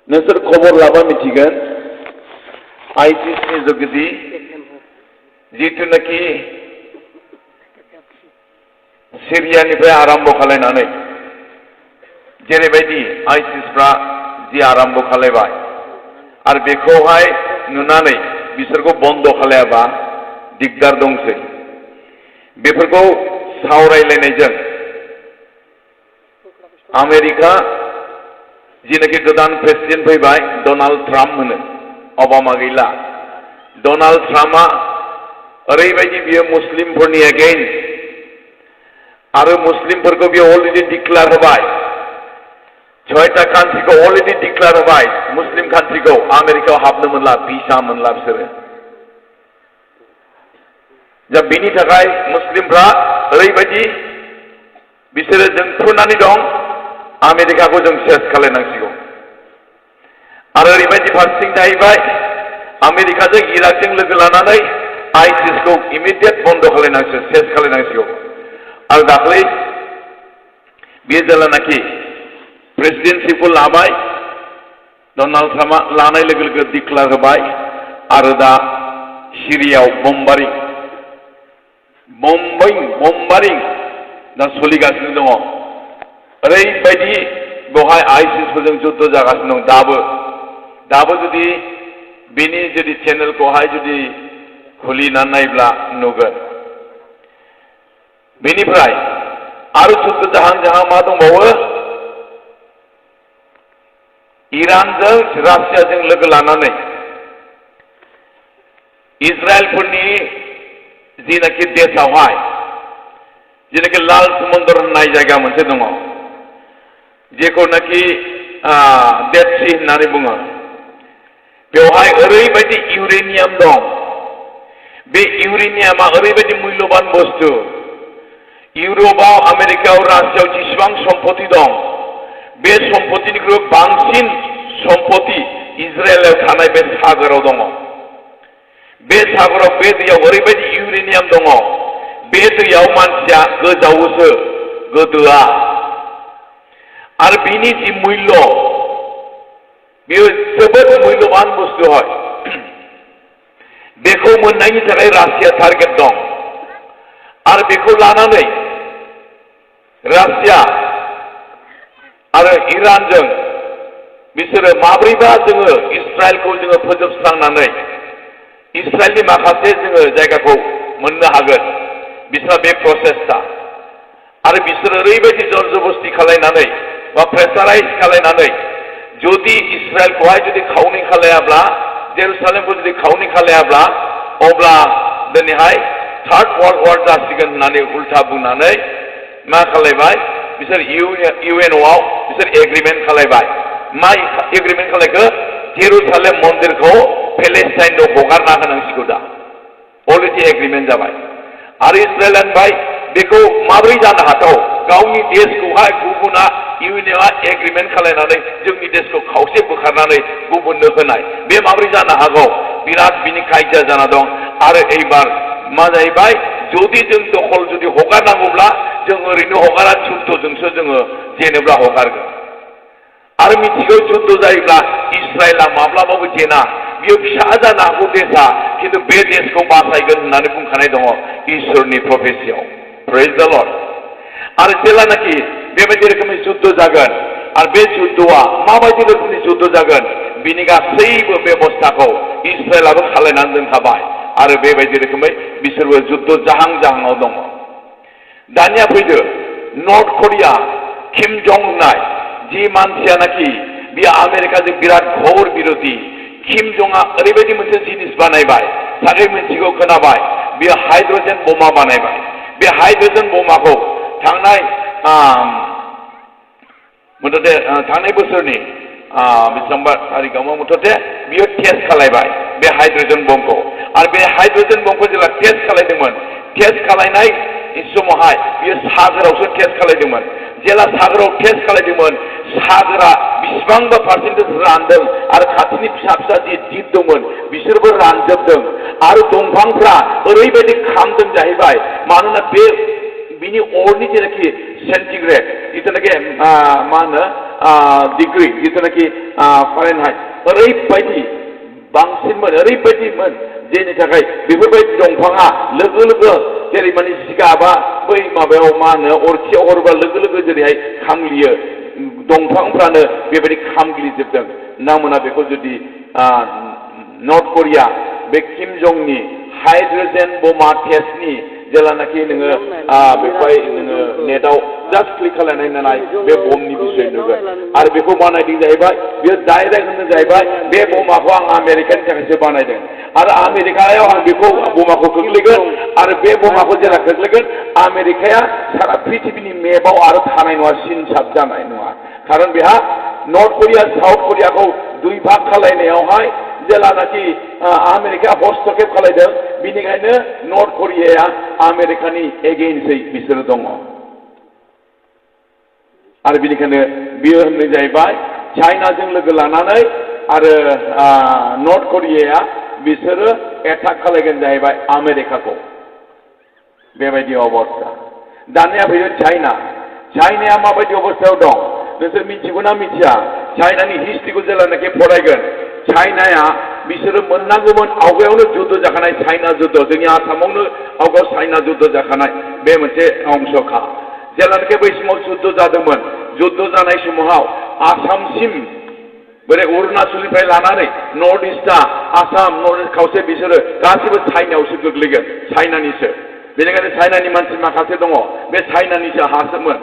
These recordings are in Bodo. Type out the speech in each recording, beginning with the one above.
नोंसोर खबर लाबा मिथिगोन आइसिसनि जुगिदि जिथुनाखि सिरियानिफ्राय आरम्भ खालायनानै जेरैबायदि आइसिसफ्रा जि आरम्भ खालायबाय आरो बेखौहाय नुनानै बिसोरखौ बन्द खालायाबा दिगदार दंसै बेफोरखौ सावरायलायनायजों आमेरिका जिनाखि गोदान प्रेसिडेन्ट फैबाय डनाल्ड ट्राम्प होनो अबामा गैला डनाल्ड ट्राम्पआ ओरैबायदि बियो मुस्लिमफोरनि एगेइन्स्ट आरो मुस्लिमफोरखौ बियो अलरेडि डिक्लेयार होबाय 6टा कान्ट्रिखौ अलरेडि डिक्लेयार होबाय मुस्लिम कान्ट्रिखौ आमेरिकायाव हाबनो मोनला भिसा मोनला बिसोरो दा बिनि थाखाय मुस्लिमफ्रा ओरैबायदि बिसोरो जोंथुनानै दं आमेरिकाखौ जों सेस खालायनांसिगौ आरो ओरैबायदि फारसेथिं जाहैबाय आमेरिकाजों इराकजों लोगो लानानै आइसिसखौ इमिडियेट बन्द खालायनांसिगौ सेस खालायनांसिगौ आरो दाख्लै बेयो जेब्लानाखि प्रेसिडेन्सिखौ लाबाय डनाल्ड ट्राम्पआ लानाय लोगो लोगो डिक्लेयार होबाय आरो दा सिरियायाव बम्बारिं दा सोलिगासिनो दङ ओरैबायदि बेवहाय आइसिसफोरजों जुद्ध जागासिनो दं दाबो जुदि बेनि जुदि चेनेलखौहाय जुदि खुलिनानै नायब्ला नुगोन बेनिफ्राय आरो जुद्ध जाहां मा दंबावो इरानजों रासियाजों लोगो लानानै इजराइलफोरनि जिनाखि देशआवहाय जिनाखि लाल समुद्र होननाय जायगा मोनसे दङ जेखौनाखि डेड सी होननानै बुङो बेवहाय ओरैबायदि इउरेनियाम दं बे इउरेनियामा ओरैबायदि मुल्यबान बुस्थु इउरपआव आमेरिकायाव रासियाव जेसेबां सम्पत्ति दं बे सम्पत्तिनिख्रुइ बांसिन सम्पत्ति इजराइलाव थानाय बे सागराव दङ बे सागराव बे दैयाव ओरैबायदि इउरेनियाम दङ बे दैयाव मानसिया गोजावोसो गोदोआ आरो बिनि जि मुल्य बेयो जोबोद मुल्यबान बुस्थु হয় बेखौ मोननायनि थाखाय रासिया टारगेट दं आरो बेखौ लानानै रासिया आरो इरानजों बिसोरो माब्रैबा जोङो इजराइलखौ जोङो फोजोबस्रांनानै इजराइलनि माखासे जोङो जायगाखौ मोननो हागोन बिसोरा बे प्रसेसटा आरो बिसोर ओरैबायदि जरजबस्ति खालायनानै बा प्रेसाराइज खालायनानै जुदि इजराइलखौहाय जुदि खावनै खालायाब्ला जेरुसालेमखौ जुदि खावनै खालायाब्ला अब्ला दिनैहाय थार्ड वर्ल्ड वार जासिगोन होननानै उल्था बुंनानै मा खालायबाय बिसोर इउएनअआव बिसोर एग्रिमेन्ट खालायबाय मा एग्रिमेन्ट खालायखो जेरुसालेम मन्दिरखौ पेलेस्टाइननो हगारना होनांसिगौ दा अलरेडि एग्रिमेन्ट जाबाय आरो इजराइल होनबाय बेखौ माब्रै जानो हाथाव गावनि देशखौहाय गुबुना इउएनअआ एग्रिमेन्ट खालायनानै जोंनि देशखौ खावसे बोखारनानै गुबुननो होनाय बे माब्रै जानो हागौ बिराद बिनि कायजा जाना दं आरो एबार मा जाहैबाय जुदि जों दखल जुदि हगारनांगौब्ला जों ओरैनो हगारा जुद्धजोंसो जोङो जेनेब्ला हगारगोन आरो मिथिगौ जुद्ध जायोब्ला इजराइला माब्लाबाबो जेना बियो फिसा जानो हागौ देशा खिन्थु बे देशखौ बासायगोन होननानै बुंखानाय दङ इसोरनि प्रफेसियाव प्रेज द लर्ड आरो जेब्लानाखि बेबायदि रोखोमनि जुद्ध जागोन आरो बे जुद्धआ माबायदि रोखोमनि जुद्ध जागोन बिनि गासैबो बेबस्थाखौ इजराइलाबो खालायनानै दोनखाबाय आरो बेबायदि रोखोमै बिसोरबो जुद्ध जाहांआव दङ दानिया फैदो नर्थ करिया किम जं होननाय जि मानसियानाखि बियो आमेरिकाजों बिराद घोर बिरोधी किम जंआ ओरैबायदि मोनसे जिनिस बानायबाय थाखै मोनथिगौ खोनाबाय बियो हाइड्रोजेन बमा बानायबाय बे हाइड्रोजेन बमाखौ थांनाय बोसोरनि बेसेबांबा तारिखआव मथथे बियो टेस्ट खालायबाय बे हाइड्रोजेन बमखौ आरो बे हाइड्रोजेन बमखौ जेब्ला टेस्ट खालायदोंमोन टेस्ट खालायनाय समावहाय बियो सागरावसो टेस्ट खालायदोंमोन जेला सागराव टेस्ट खालायदोंमोन सागरा बेसेबांबा पार्सेन्टेज रानदों आरो खाथिनि फिसा फिसा जि दिप दंमोन बिसोरबो रानजोबदों आरो दंफांफ्रा ओरैबायदि खामदों जाहैबाय मानोना बे बिनि अरनि जेनाखि सेन्टिग्रेड जिथुनाखि मा होनो डिग्री जिथुनाखि फारेनहाइट ओरैबायदि बांसिनमोन ओरैबायदिमोन जेनि थाखाय बेफोरबायदि दंफाङा लोगो लोगो जेरै माने जिगाबा बै माबायाव मा होनो अरखियाव हरोबा लोगो लोगो जेरैहाय खामग्लियो दंफांफ्रानो बेबायदि खामग्लिजोबदों नामोना बेखौ जुदि नर्थ कोरिया बे किम जंनि हाइड्रोजेन बमा टेस्टनि जेलानाखि नोङो बेखौहाय नोङो नेटआव जास्ट क्लिक खालामनानै नाय बे बमनि बिसय नुगोन आरो बेखौ बानायदों जाहैबाय बेयो डाइरेक्ट होनो जाहैबाय बे बमाखौ आं आमेरिकानि थाखायसो बानायदों आरो आमेरिकायाव आं बेखौ बमाखौ खोख्लैगोन आरो बे बमाखौ जेला खोख्लैगोन आमेरिकाया सारा पृथिबीनि मेपआव आरो थानाय नङा सिनसाब जानाय नङा खारन बेहा नर्थ कोरिया साउथ कोरियाखौ दुइ भाग खालायनायावहाय जेलानाखि आमेरिकाया हस्तक्षेप खालायदों बिनिखायनो नर्थ कोरियाया आमेरिकानि एगेइन्स्टै बिसोरो दङ आरो बिनिखायनो बियो होननाय जाहैबाय चाइनाजों लोगो लानानै आरो नर्थ कोरियाया बिसोरो एटाक खालायगोन जाहैबाय आमेरिकाखौ बेबायदि अबस्था दानिया फैयो चाइनाया माबायदि अबस्थायाव दं नोंसोर मिथिगौ ना मिथिया चाइनानि हिस्ट्रिखौ जेलानाखि फरायगोन चाइनाया बिसोरो मोननांगौमोन आवगायावनो जुद्ध जाखानाय चाइना जुद्ध जोंनि आसामावनो आवगायाव चाइना जुद्ध जाखानाय बे मोनसे अंशखा जेलानाखि बै समाव जुद्ध जादोंमोन जुद्ध जानाय समाव आसामसिम बोरै अरुणाचलनिफ्राय लानानै नर्थ इस्टआ आसाम नर्थ इस्ट खावसे बिसोरो गासिबो चाइनायावसो गोग्लैगोन चाइनानिसो बेनिखायनो चाइनानि मानसि माखासे दङ बे चाइनानिसो हासोमोन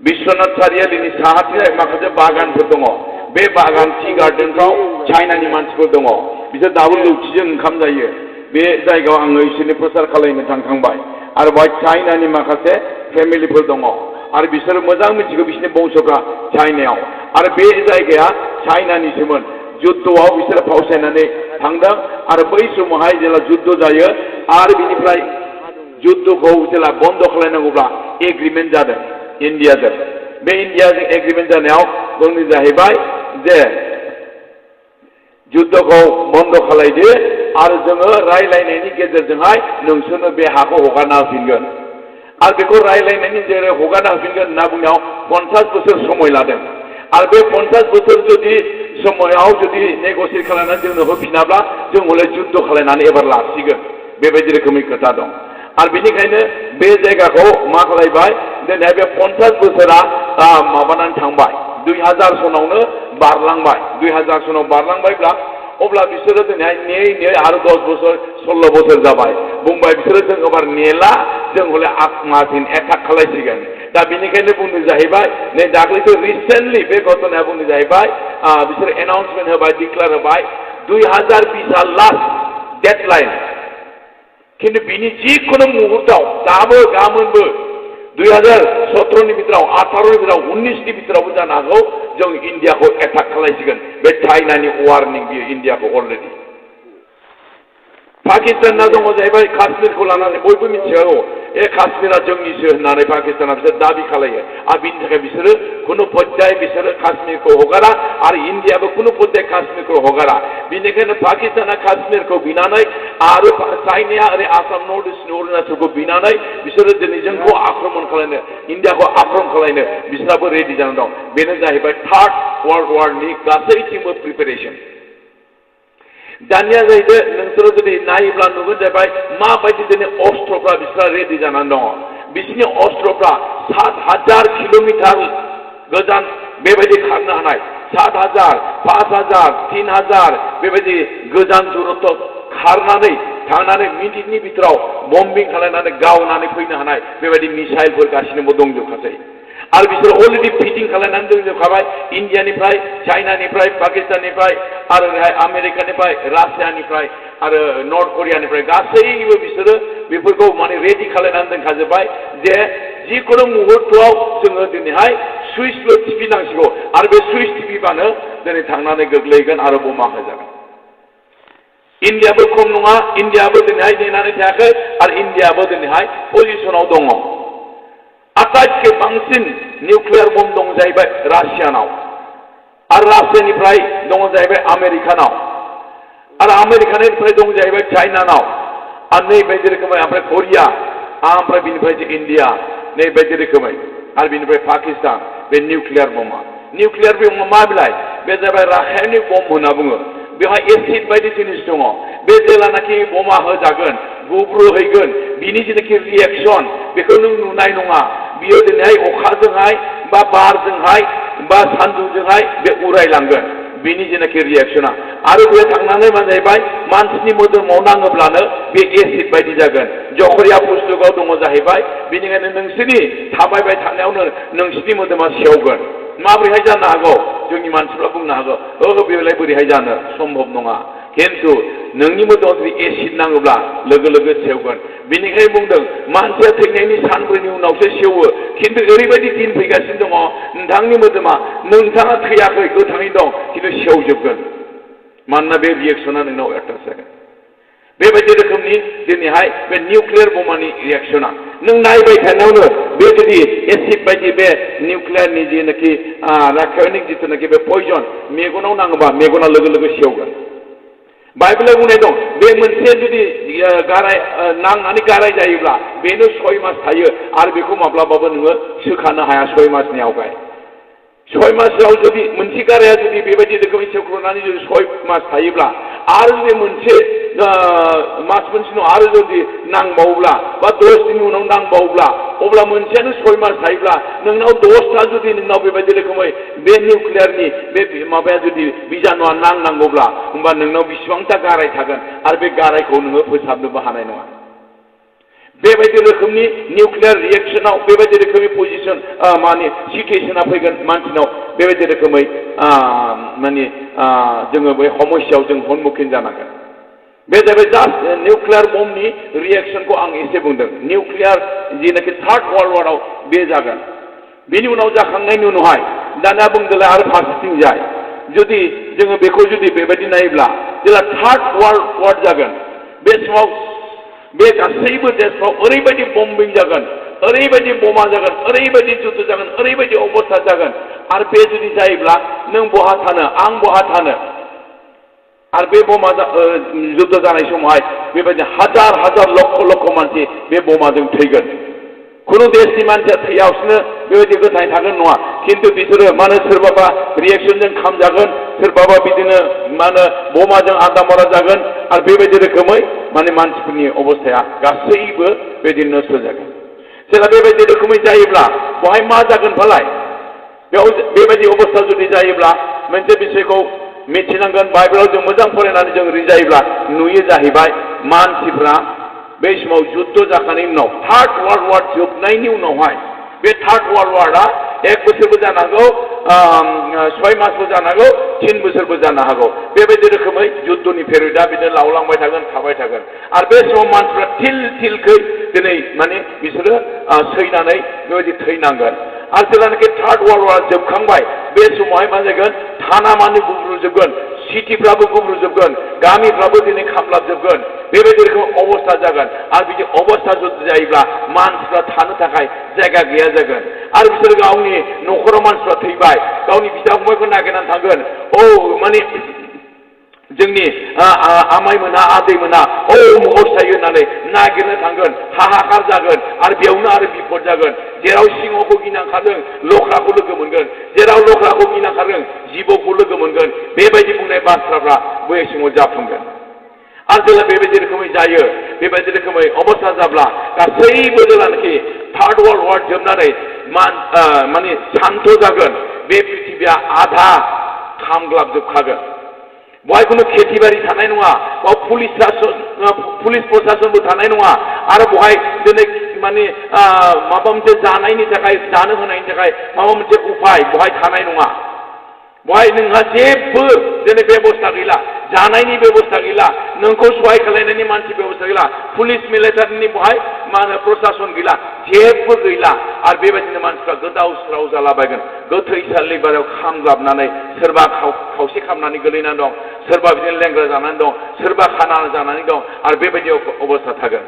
बिश्वनाथ सारियालिनि साहाथिं माखासे बागानफोर दङ बे बागान टि गार्डेनफ्राव चाइनानि मानसिफोर दङ बिसोर दाबो लौथिजों ओंखाम जायो बे जायगायाव आङो इसोरनि प्रसार खालामनो थांखांबाय आरो बेवहाय चाइनानि माखासे फेमिलिफोर दङ आरो बिसोरो मोजां मिथिगौ बिसोरनि बंसफ्रा चाइनायाव आरो बे जायगाया चाइनानिसोमोन जुद्धआव बिसोरो फावसायनानै थांदों आरो बै समावहाय जेला जुद्ध जायो आरो बिनिफ्राय जुद्धखौ जेला बन्द खालामनांगौब्ला एग्रिमेन्ट जादों इन्डियाजों बे इन्डियाजों एग्रिमेन्ट जानायाव बुंनो जाहैबाय जे जुद्धखौ बन्द खालायदो आरो जोङो रायलायनायनि गेजेरजोंहाय नोंसोरनो बे हाखौ हगारना होफिनगोन आरो बेखौ रायलायनायनि गेजेरजों हगारना होफिनगोन होनना बुंनायाव 50 बोसोर समय लादों आरो बे 50 बोसोर जुदि समायाव जुदि नेगसियेट खालामनानै जोंनो होफिनाब्ला जों हले जुद्ध खालायनानै एबार लासिगोन बेबायदि रोखोमनि खोथा दं आरो बेनिखायनो बे जायगाखौ मा खालायबाय दिनै बे 50 बोसोरा माबानानै थांबाय 2000 सनावनो बारलांबाय 2000 सनाव बारलांबायब्ला अब्ला बिसोरो दिनैहाय नेयै आरो 10 बोसोर 16 बोसोर जाबाय बुंबाय बिसोरो जों एबार नेला जों हले मार्टिन एटाक खालायसिगोन दा बेनिखायनो बुंनो जाहैबाय नै दाख्लैसो रिसेन्टलि बे घटनाया बुंनो जाहैबाय बिसोरो एनाउन्समेन्ट होबाय डिक्लेयार होबाय 2020 लास्ट डेडलाइन किन्तु बिनि जिखुनु मुहुर्ताव दाबो गाबोनबो 2017 नि भितराव 18 नि भितराव 19 नि भितरावबो जानो हागौ जों इन्डियाखौ एटाक खालायसिगोन बे चाइनानि वार्निं बियो इन्डियाखौ अलरेडि पाकिस्ताना दङ जाहैबाय काश्मीरखौ लानानै बयबो मिथिगौ काश्मीरा जोंनिसो होननानै पाकिस्ताना बिसोर दाबि खालायो आरो बिनि थाखाय बिसोरो खुनु पध्याय बिसोरो काश्मीरखौ हगारा आरो इन्डियाबो खुनु पध्याय काश्मीरखौ हगारा बेनिखायनो पाकिस्ताना काश्मीरखौ बिनानै आरो चाइनाया ओरै आसाम नर्थ इस्ट अरुणाचलखौ बिनानै बिसोरो दिनै जोंखौ आक्रमण खालायनो इन्डियाखौ आक्रमण खालायनो बिसोराबो रेडि जानानै दं बेनो जाहैबाय थार्ड वर्ल्ड वारनि गासैथिंबो प्रिपेरेसन दानिया जाहैदों नोंसोरो जुदि नायोब्ला नुगोन जाहैबाय माबायदि दिनै अस्त्रफ्रा बिसोरा रेडि जानानै दङ बिसोरनि अस्त्रफ्रा 7000 किल'मिटार गोजान बेबायदि खारनो हानाय 7000 5000 3000 बेबायदि गोजान दूरत्व खारनानै थांनानै मिनिटनि भितराव बम्बिं खालामनानै गावनानै फैनो हानाय बेबायदि मिसाइलफोर गासिनोबो दंजोबखासै आरो बिसोर अलरेडि फिटिं खालामनानै दोनजोबखाबाय इन्डियानिफ्राय चाइनानिफ्राय पाकिस्ताननिफ्राय आरो आमेरिकानिफ्राय रासियानिफ्राय आरो नर्थ कोरियानिफ्राय गासैबो बिसोरो बेफोरखौ माने रेडि खालामनानै दोनखाजोब्बाय जे जिखुनु मुहुर्तआव जोङो दिनैहाय सुइचल' टिपिनांसिगौ आरो बे सुइच टिपिबानो दिनै थांनानै गोग्लैगोन आरो बमा होजागोन इन्डियाबो खम नङा इन्डियाबो दिनैहाय नेनानै थायाखै आरो इन्डियाबो दिनैहाय पजिसनाव दङ आटाइतके बांसिन निउक्लियार बम दं जाहैबाय रासियानाव आरो रासियानिफ्राय दङ जाहैबाय आमेरिकानाव आरो आमेरिकानिफ्राय दं जाहैबाय चाइनानाव आरो नैबायदि रोखोमै ओमफ्राय ओमफ्राय बिनिफ्राय जे इन्डिया नै बायदि रोखोमै आरो बिनिफ्राय पाकिस्तान बे निउक्लियार बमा निउक्लियार बमा मा बिलाय बे जाबाय रासायनिक बम होनना बुङो बेवहाय एसिड बायदि जिनिस दङ बे जेलानाखि बमा होजागोन गुब्रुहैगोन बिनि जेनाखि रिएक्सन बेखौ नों नुनाय नङा बियो दिनैहाय अखाजोंहाय बा बारजोंहाय बा सान्दुंजोंहाय बे उरायलांगोन बिनि जेनाखि रिएक्सना आरो बे थांनानै मा जाहैबाय मानसिनि मोदोमाव नाङोब्लानो बे एसिड बायदि जागोन जखरिया पुस्तकाव दङ जाहैबाय बेनिखायनो नोंसोरनि थाबायबाय थानायावनो नोंसोरनि मोदोमा सेवगोन माबोरैहाय जानो हागौ जोंनि मानसिफ्रा बुंनो हागौ बेलाय बोरैहाय जानो सम्भब नङा खिन्थु नोंनि मोदोमाव जुदि एसिड नाङोब्ला लोगो लोगो सेवगोन बेनिखायनो बुंदों मानसिया थैनायनि सानब्रैनि उनावसो सेवो खिन्थु ओरैबायदि दिन फैगासिनो दङ नोंथांनि मोदोमा नोंथाङा थैयाखै गोथाङैनो दं खिन्थु सेवजोबगोन मानोना बे रिएक्सना नोंनाव एटाच जागोन बेबायदि रोखोमनि दिनैहाय बे निउक्लियार बमानि रिएक्सना नों नायबाय थानायावनो बे जुदि एसिड बायदि बे निउक्लियारनि जेनाखि रासायनिक जिथुनाखि बे पयजन मेगनाव नाङोबा मेगना लोगो लोगो सेवगोन बाइबेलाव बुंनाय दं बे मोनसे जुदि गाराय नांनानै गाराय जायोब्ला बेनो 6 मास थायो आरो बेखौ माब्लाबाबो नोङो सोखानो हाया 6 मासनि आवगाय 6 मासाव जुदि मोनसे गाराया जुदि बेबायदि रोखोमै सेवख्रनानै जुदि 6 मास थायोब्ला आरो जुदि मोनसे मास मोनसेनि उनाव आरो जुदि नांबावोब्ला बा 10 दिननि उनाव नांबावोब्ला अब्ला मोनसेयानो 6 मास थायोब्ला नोंनाव 10टा जुदि नोंनाव बेबायदि रोखोमै बे निउक्लियारनि बे माबाया जुदि बिजानुआ नांनांगौब्ला होमबा नोंनाव बेसेबांथा गाराय थागोन आरो बे गारायखौ नोङो फोसाबनोबो हानाय नङा बेबायदि रोखोमनि निउक्लियार रिएक्सनाव बेबायदि रोखोमनि पजिशन माने सिचुएशना फैगोन मानसिनाव बेबायदि रोखोमै माने जोङो बे समस्यायाव जों सम्मुखीन जानांगोन बे जाबाय जास्ट निउक्लियार बमनि रिएक्सनखौ आं एसे बुंदों निउक्लियार जेनाखि थार्ड वर्ल्ड वाराव बे जागोन बेनि उनाव जाखांनायनि उनावहाय दाना बुंदोंला आरो फारसेथिं जाय जुदि जोङो बेखौ जुदि बेबायदि नायोब्ला जेब्ला थार्ड वर्ल्ड वार जागोन बे समाव बे गासैबो देशफ्राव ओरैबायदि बम्बिं जागोन ओरैबायदि बमा जागोन ओरैबायदि जुद्ध जागोन ओरैबायदि अबस्था जागोन आरो बे जुदि जायोब्ला नों बहा थानो आं बहा थानो आरो बे बमा जुद्ध जानाय समावहाय बेबायदि हाजार हाजार लक्ष लक्ष मानसि बे बमाजों थैगोन खुनु देशनि मानसिया थैयावसिनो बेबायदि गोथाङै थागोन नङा खिन्थु बिसोरो मा होनो सोरबाबा रिएक्सनजों खामजागोन सोरबाबा बिदिनो मा होनो बमाजों आदामरा जागोन आरो बेबायदि रोखोमै माने मानसिफोरनि अबस्थाया गासैबो बेबायदि नस्थ' जागोन जेब्ला बेबायदि रोखोमै जायोब्ला बहाय मा जागोन फालाय बेयाव बेबायदि अबस्था जुदि जायोब्ला मोनसे बिषयखौ मिथिनांगोन बाइबेलाव जों मोजां फरायनानै जों रिजायोब्ला नुयो जाहैबाय मानसिफ्रा बे समाव जुद्ध जाखांनायनि उनाव थार्ड वर्ल्ड वार जोबनायनि उनावहाय बे थार्ड वर्ल्ड वारआ 1 बोसोरबो जानो हागौ 6 मासबो जानो हागौ 3 बोसोरबो जानो हागौ बेबायदि रोखोमै जुद्धनि पेरियडआ बिदिनो लावलांबाय थागोन थाबाय थागोन आरो बे समाव मानसिफ्रा थिल थिलखै दिनै माने बिसोरो सैनानै बेबायदि थैनांगोन आरो जेब्लानाखि थार्ड वर्ल्ड वार जोबखांबाय बे समावहाय मा जागोन थाना माने गुब्रुजोबगोन सिटिफ्राबो गुब्रुजोबगोन गामिफ्राबो दिनै खामलाबजोबगोन बेबायदि रोखोम अबस्था जागोन आरो बिदि अबस्था जुदि जायोब्ला मानसिफ्रा थानो थाखाय जायगा गैया जागोन आरो बिसोर गावनि न'खराव मानसिफ्रा थैबाय गावनि बिदा फंबायखौ नागिरनानै थांगोन माने जोंनि आमाय मोना आदै मोना महर थायो होननानै नागिरनो थांगोन हाहाकार जागोन आरो बेयावनो आरो बिपद जागोन जेराव सिंहखौ गिना ओंखारदों लख्राखौ लोगो मोनगोन जेराव लख्राखौ गिना ओंखारदों जिबौखौ लोगो मोनगोन बेबायदि बुंनाय बाथ्राफ्रा बै समाव जाफुंगोन आरो जेब्ला बेबायदि रोखोमै जायो बेबायदि रोखोमै अबस्था जाब्ला गासैबो जेब्लानाखि थार्ड वर्ल्ड वार जोबनानै माने शान्त जागोन बे पृथिबिया आधा खामग्लाबजोबखागोन बहाय खुनु खेथि बारि थानाय नङा बाव पुलिस प्रशासनबो थानाय नङा आरो बहाय दिनै माने माबा मोनसे जानायनि थाखाय जानो होनायनि थाखाय माबा मोनसे उपाय बहाय थानाय नङा बहाय नोंहा जेबो दिनै बेबस्था गैला जानायनि बेबस्था गैला नोंखौ सहाय खालामनायनि मानसि बेबस्था गैला पुलिस मिलिटारिनि बहाय मा होनो प्रशासन गैला जेबो गैला आरो बेबायदिनो मानसिफ्रा गोदाव सोराव जालाबायगोन गोथैसालि बारियाव खामग्लाबनानै सोरबा खावसे खामनानै गोलैनानै दं सोरबा बिदिनो लेंग्रा जानानै दं सोरबा खाना जानानै दं आरो बेबायदि अबस्था थागोन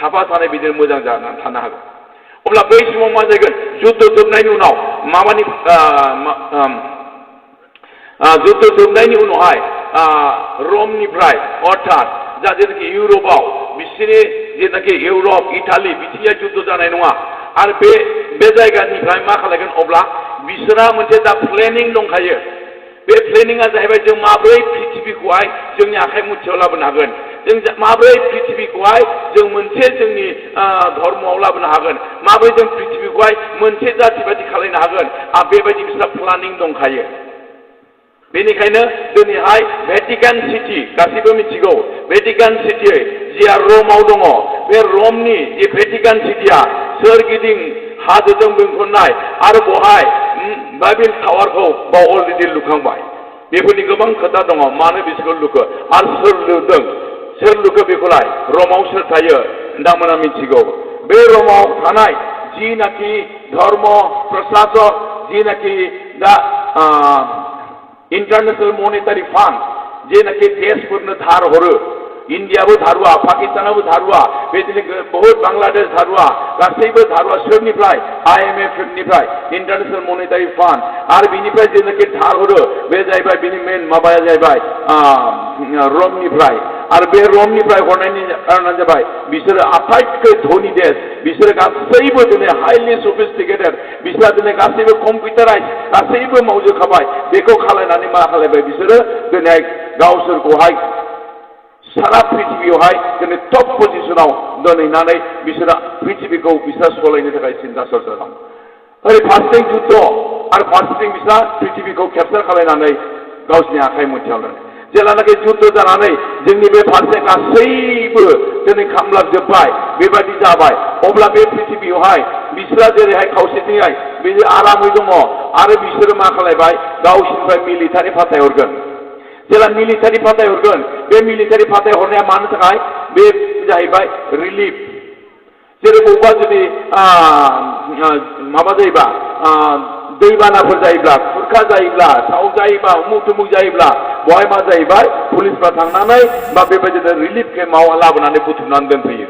साफा सानै बिदिनो मोजां जानानै थानो हागौ अब्ला बै समाव मा जागोन जुद्ध जोबनायनि उनाव माबानि जुद्ध जोबनायनि उनावहाय रमनिफ्राय अर्थात जा जेनाखि इउरपआव बिसोरनि जेनाखि इउरप इटाली बिथिया जुद्ध जानाय नङा आरो बे जायगानिफ्राय मा खालामगोन अब्ला बिसोरहा मोनसे दा प्लेनिं दंखायो बे प्लेनिंआ जाहैबाय जों माब्रै पृथिबीखौहाय जोंनि आखाइ मुथियाव लाबोनो हागोन जों माब्रै पृथिबीखौहाय जों मोनसे जोंनि धर्मआव लाबोनो हागोन माब्रै जों पृथिबीखौहाय मोनसे जाथि बायदि खालामनो हागोन बेबायदि बिसोरहा प्लानिं दंखायो बेनिखायनो दिनैहाय भेटिकान सिटि गासैबो मिथिगौ भेटिकान सिटि जिया रमाव दङ बे रमनि जे भेटिकान सिटिया सोरगिदिं हाजोजों बेंखननाय आरो बहाय बाइबेल टावारखौ अलरेडि लुखांबाय बेफोरनि गोबां खोथा दङ मानो बिसोरखौ लुखो आरो सोर लुखो बेखौलाय रमाव सोर थायो नोंथांमोना मिथिगौ बे रमाव थानाय जिनाखि धर्म प्रशासक जिनाखि दा इन्टारनेशनल मनिटारि फान्ड जेनाखि देशफोरनो धार हरो इन्डियाबो धारुवा पाकिस्तानाबो धारुवा बेदिनो बहुत बांलादेश धारुवा गासैबो धारुवा सोरनिफ्राय IMF निफ्राय इन्टारनेशनल मनिटारि फान्ड आरो बिनिफ्राय जेनाखि धार हरो बे जाहैबाय बिनि मेन माबाया जाहैबाय रमनिफ्राय आरो बे रमनिफ्राय हरनायनि कारना जाबाय बिसोरो आटाइतखै धनी देश बिसोरो गासैबो दिनै हाइलि सफिस्टिकेटेड बिसोरहा दिनै गासैबो कम्पिउटाराइज गासैबो मावजोबखाबाय बेखौ खालायनानै मा खालायबाय बिसोरो दिनै गावसोरखौहाय सारा पृथिबीयावहाय दिनै टप पजिशनाव दोनहैनानै बिसोरो पृथिबीखौ बिसोर सलायनो थाखाय सिन्था सरसा दं ओरै फारसेथिं जुद्ध आरो फारसेथिं बिसोर पृथिबीखौ केपचार खालायनानै गावसिनि आखाइ मुथियाव लानो जेब्लानाखि जुद्ध जानानै जोंनि बे फारसे गासैबो दिनै खामलाबजोब्बाय बेबायदि जाबाय अब्ला बे पृथिबीयावहाय बिसोरहा जेरैहाय खावसेथिंहाय बिदि आरामै दङ आरो बिसोरो मा खालायबाय गावसोरनिफ्राय मिलिटारि फाथायहरगोन जेला मिलिटारि फाथायहरगोन बे मिलिटारि फाथायहरनाया मानो थाखाय बे जाहैबाय रिलिफ जेरै बबेबा जुदि माबा जायोबा दैबानाफोर जायोब्ला खुरखा जायोब्ला साव जायोबा उमुक तुमुक जायोब्ला बहाय मा जाहैबाय पुलिसफ्रा थांनानै बा बेबायदिनो रिलिफ केम्पआव लाबोनानै बुथुमनानै दोनफैयो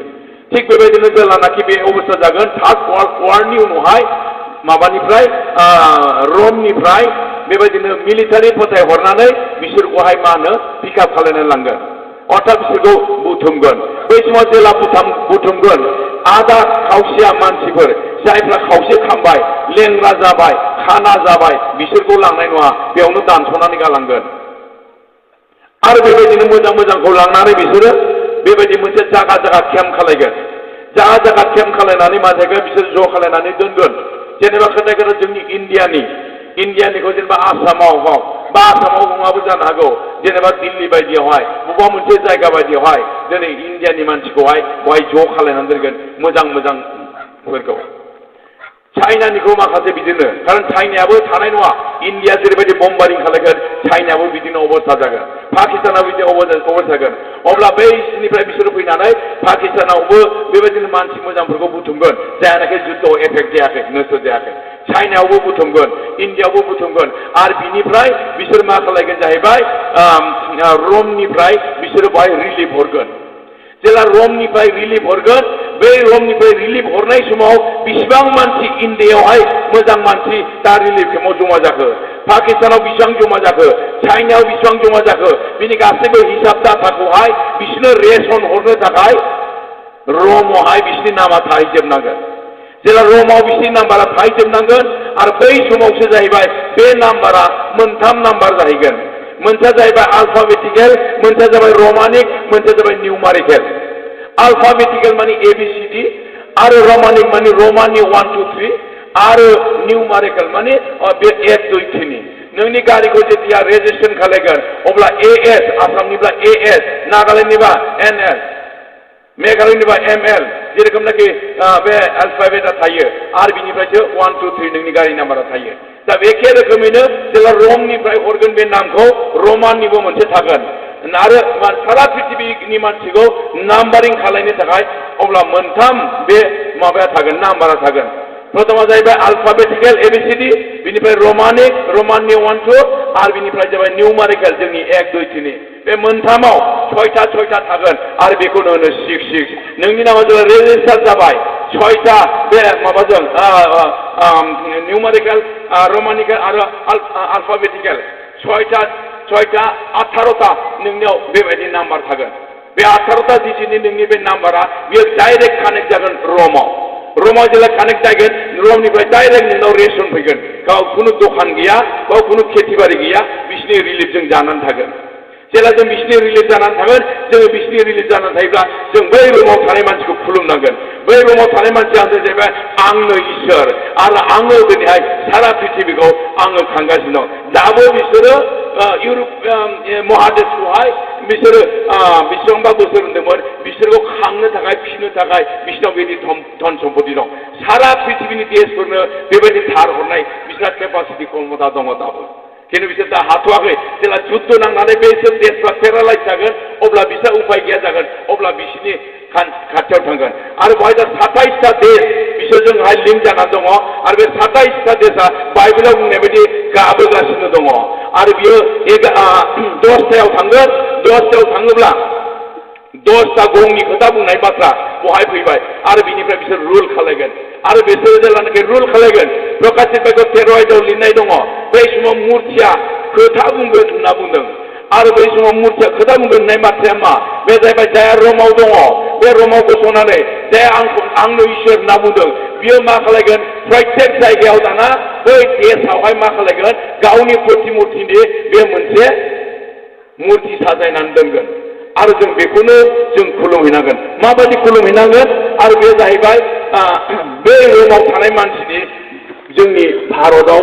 थिग बेबायदिनो जेब्लानाखि बे अबस्था जागोन थार्ड वर्ल्ड वारनि उनावहाय माबानिफ्राय रमनिफ्राय बेबायदिनो मिलिटारि फाथायहरनानै बिसोरखौहाय मा होनो पिकआप खालायनानै लांगोन अर्थात बिसोरखौ बुथुमगोन बै समाव जेला बुथुमगोन आधा खावसेया मानसिफोर जायफ्रा खावसे खामबाय लेंग्रा जाबाय खाना जाबाय बिसोरखौ लांनाय नङा बेयावनो दानस'नानै गालांगोन आरो बेबायदिनो मोजांखौ लांनानै बिसोरो बेबायदि मोनसे जागा केम्प खालायगोन जागा केम्प खालायनानै मा जायगोन बिसोर ज' खालायनानै दोनगोन जेनेबा खोथाया जोंनि इन्डियानिखौ जेनेबा आसामाव बा आसामाव नङाबो जानो हागौ जेनेबा दिल्ली बायदियावहाय बबेबा मोनसे जायगा बायदियावहाय दिनै इन्डियानि मानसिखौहाय बहाय ज' खालायनानै दोनगोन मोजांफोरखौ चाइनानिखौ माखासे बिदिनो खारन चाइनायाबो थानाय नङा इन्डिया जेरैबायदि बम्बारिं खालायगोन चाइनायाबो बिदिनो अबस्था जागोन पाकिस्तानाबो बिदि अबस्था जागोन अब्ला बैनिफ्राय बिसोरो फैनानै पाकिस्तानावबो बेबायदिनो मानसि मोजांफोरखौ बुथुमगोन जायानाखि जुद्धआव एफेक्ट जायाखै नस्थ' जायाखै चाइनायावबो बुथुमगोन इन्डियायावबो बुथुमगोन आरो बिनिफ्राय बिसोर मा खालायगोन जाहैबाय रमनिफ्राय बिसोरो बाहाय रिलिफ हरगोन जेला रमनिफ्राय रिलिफ हरगोन बै रमनिफ्राय रिलिफ हरनाय समाव बेसेबां मानसि इन्डियायावहाय मोजां मानसि दा रिलिफ केम्पआव जमा जाखो पाकिस्तानाव बेसेबां जमा जाखो चाइनायाव बेसेबां जमा जाखो बिनि गासैबो हिसाब डाटाखौहाय बिसोरनो रेसन हरनो थाखाय रमावहाय बिसोरनि नामा थाहैजोबनांगोन जेला रमाव बिसोरनि नाम्बारा थाहैजोबनांगोन आरो बै समावसो जाहैबाय बे नाम्बारा मोनथाम नाम्बार जाहैगोन मोनसेया जाहैबाय आल्फाबेटिकेल मोनसेया जाबाय रमानिक मोनसेया जाबाय निउमारिकेल आल्फाबेटिकेल माने ABCD आरो रमानिक माने रमानि 1 2 3 आरो निउमारिकेल माने बे 1 2 3 नोंनि गारिखौ जेतिया रेजिस्ट्रेसन खालायगोन अब्ला AS आसामनिब्ला AS नागालेण्डनिबा NS मेघालयनिबा ML जेरखमनाखि बे अल्फाबेटआ थायो आरो बिनिफ्रायसो 1 2 3 नोंनि गारि नाम्बारा थायो दा एखे रोखोमैनो जेब्ला रमनिफ्राय हरगोन बे नामखौ रमाननिबो मोनसे थागोन आरो सारा पृथिबीनि मानसिखौ नाम्बारिं खालायनो थाखाय अब्ला मोनथाम बे माबाया थागोन नाम्बारा थागोन प्रथमा जाहैबाय आल्फाबेटिकेल ABCD बिनिफ्राय रमानिक रमाननि 1 2 आरो बिनिफ्राय जाबाय निउमारिकेल जोंनि 1 2 3 बे मोनथामाव छयथा थागोन आरो बेखौनो होनो 6 नोंनि नामा जेब्ला रेजिस्टार जाबाय छयथा बे माबाजों निउमारिकेल रमानिकेल आरो आल्फाबेटिकेल छयथा 18टा नोंनियाव बेबायदि नाम्बार थागोन बे 18टा जिसिनि नोंनि बे नाम्बारा बेयो डाइरेक्ट कानेक्ट जागोन रमाव जेला कानेक्ट जागोन रमनिफ्राय डाइरेक्ट नोंनाव रेसन फैगोन गाव खुनु दखान गैया गाव खुनु खेथि बारि गैया बिसिनि रिलिफजों जानानै थागोन जेला जों बिसिनि रिलिफ जानानै थागोन जोङो बिसिनि रिलिफ जानानै थायोब्ला जों बै रुमाव थानाय मानसिखौ खुलुमनांगोन बै रुमाव थानाय मानसिया जाहैबाय आंनो इसोर आरो आङो दिनैहाय सारा पृथिबीखौ आङो खांगासिनो दं दाबो बिसोरो इउरप महादेशखौहाय बिसोरो बेसेबांबा बोसोर होन्दोंमोन बिसोरखौ खांनो थाखाय फिसिनो थाखाय बिसोरनाव बेबायदि धन सम्पति दं सारा पृथिबीनि देशफोरनो बेबायदि धार हरनाय बिसोरहा केपासिटि क्षमता दङ दाबो खिन्थु बिसोर दा हाथ'वाखै जेला जुद्ध नांनानै बेसोर देशफ्रा पेरालाइज जागोन अब्ला बिसोर उपाय गैया जागोन अब्ला बिसोरनि खाथियाव थांगोन आरो बेवहाय दा 27टा देश बिसोरजोंहाय लिंक जानानै दङ आरो बे 27टा देशआ बाइबेलाव बुंनाय बायदि गाबोगासिनो दङ आरो बियो 10टायाव थांगोन 10टायाव थाङोब्ला 10टा गंनि खोथा बुंनाय बाथ्रा बहाय फैबाय आरो बिनिफ्राय बिसोर रुल खालायगोन आरो बिसोरो जेब्लानाखि रुल खालायगोन प्रकाशित बाइबेलाव 13 आयदायाव लिरनाय दङ बै समाव मुर्तिया खोथा बुंगोन होनना बुंदों आरो बै समाव मुर्तिया खोथा बुंगोन होननाय बाथ्राया मा बे जाहैबाय जाया रमाव दङ बे रमाव गसंनानै जाया आंनो इसोर होनना बुंदों बियो मा खालायगोन प्रत्येक जायगायाव दाना बै देशआवहाय मा खालायगोन गावनि प्रतिमुर्तिनि बे मोनसे मुर्ति साजायनानै दोनगोन आरो जों बेखौनो जों खुलुमहैनांगोन माबायदि खुलुमहैनांगोन आरो बे जाहैबाय बे रमाव थानाय मानसिनि जोंनि भारताव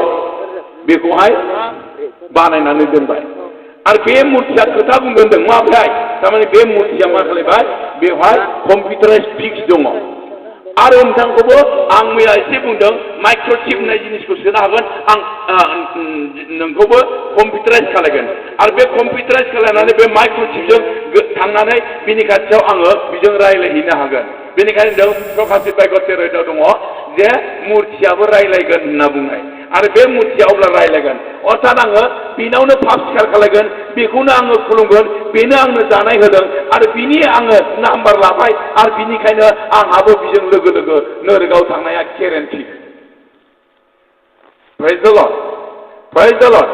बेखौहाय बानायनानै दोनबाय आरो बे मुर्तिया खोथा बुंगोन होनदों माब्रै थारमाने बे मुर्तिया मा खालायबाय बेवहाय कम्पिउटाराइज फिक्स दङ आरो नोंथांखौबो आं मैया एसे बुंदों माइक्र'चिप होननाय जिनिसखौ सोनो हागोन आं नोंखौबो कम्पिउटाराइज खालायगोन आरो बे कम्पिउटाराइज खालायनानै बे माइक्र'चिपजों थांनानै बिनि खाथियाव आङो बिजों रायज्लायहैनो हागोन बेनिखायनो जों प्रकाशित बाइबेल 13 दङ जे मुर्तियाबो रायज्लायगोन होनना बुंनाय आरो बे मुर्तिया अब्ला रायज्लायगोन अर्थात आङो बेनावनो पाप सिखार खालायगोन बेखौनो आङो खुलुमगोन बेनो आंनो जानाय होदों आरो बिनि आङो नाम्बार लाबाय आरो बिनिखायनो आंहाबो बिजों लोगो लोगो नोरगाव थांनाया गेरेन्टि प्रेज द लर्ड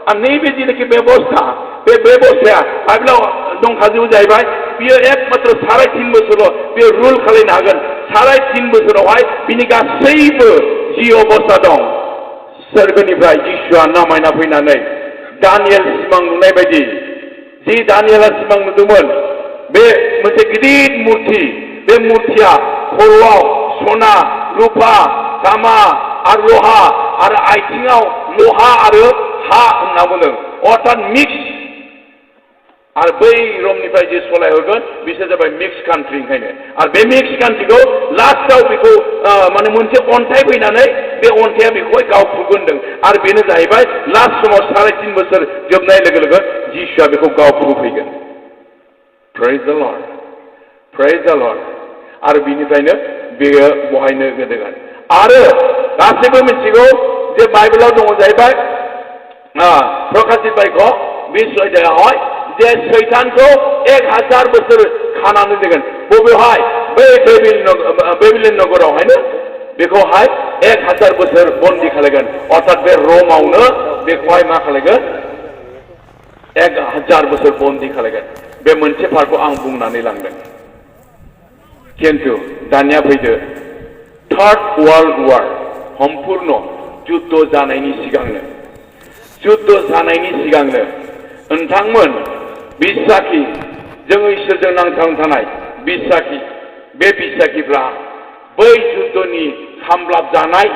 आरो नैबे जिनाखि बेबस्था बे बेबस्थाया बाइबेलाव दंखाजोबो जाहैबाय बियो एकमात्र 3.5 बोसोराव बियो रुल खालायनो हागोन 3.5 बोसोरावहाय बिनि गासैबो जि अबस्था दं सोरगोनिफ्राय जिसुआ नामायना फैनानै दानियेल सिमां नुनाय बायदि जि दानियेला सिमां नुदोंमोन बे मोनसे गिदिर मुर्ति बे मुर्तिया खर'आव सना रुपा तामा आरो लहा आरो आथिङाव लहा आरो हा होनना बुंदों अर्थात मिक्स आरो बै रमनिफ्राय जे सलायहरगोन बिसोर जाबाय मिक्स कान्ट्रि ओंखायनो आरो बे मिक्स कान्ट्रिखौ लास्टआव बेखौ माने मोनसे अन्थाइ फैनानै बे अन्थाइया बेखौहाय गावफुगोन होनदों आरो बेनो जाहैबाय लास्ट समाव 3.5 बोसोर जोबनाय लोगो लोगो जिसुआ बेखौ गावफुफैगोन प्रेज द लर्ड आरो बिनिफ्रायनो बेयो बहायनो गोदोगोन आरो गासैबो मिथिगौ जे बाइबेलाव दङ जाहैबाय प्रकाशित बाइबेल 20 अध्यायावहाय जे सैतानखौ 1000 बोसोर खानानै दोनगोन बबेहाय बै बेबिलन नगरावहायनो बेखौहाय 1000 बोसोर बन्दी खालायगोन अर्थात बे रमावनो बेखौहाय मा खालायगोन 1000 बोसोर बन्दी खालायगोन बे मोनसे पार्टखौ आं बुंनानै लांदों किन्तु दानिया फैदो थार्ड वर्ल्ड वार सम्पूर्ण जुद्ध जानायनि सिगांनो नोंथांमोन बिसाखि जोङो इसोरजों नांथाबनानै थानाय बिसाखि बे बिसाखिफ्रा बै जुद्धनि खामब्लाब जानाय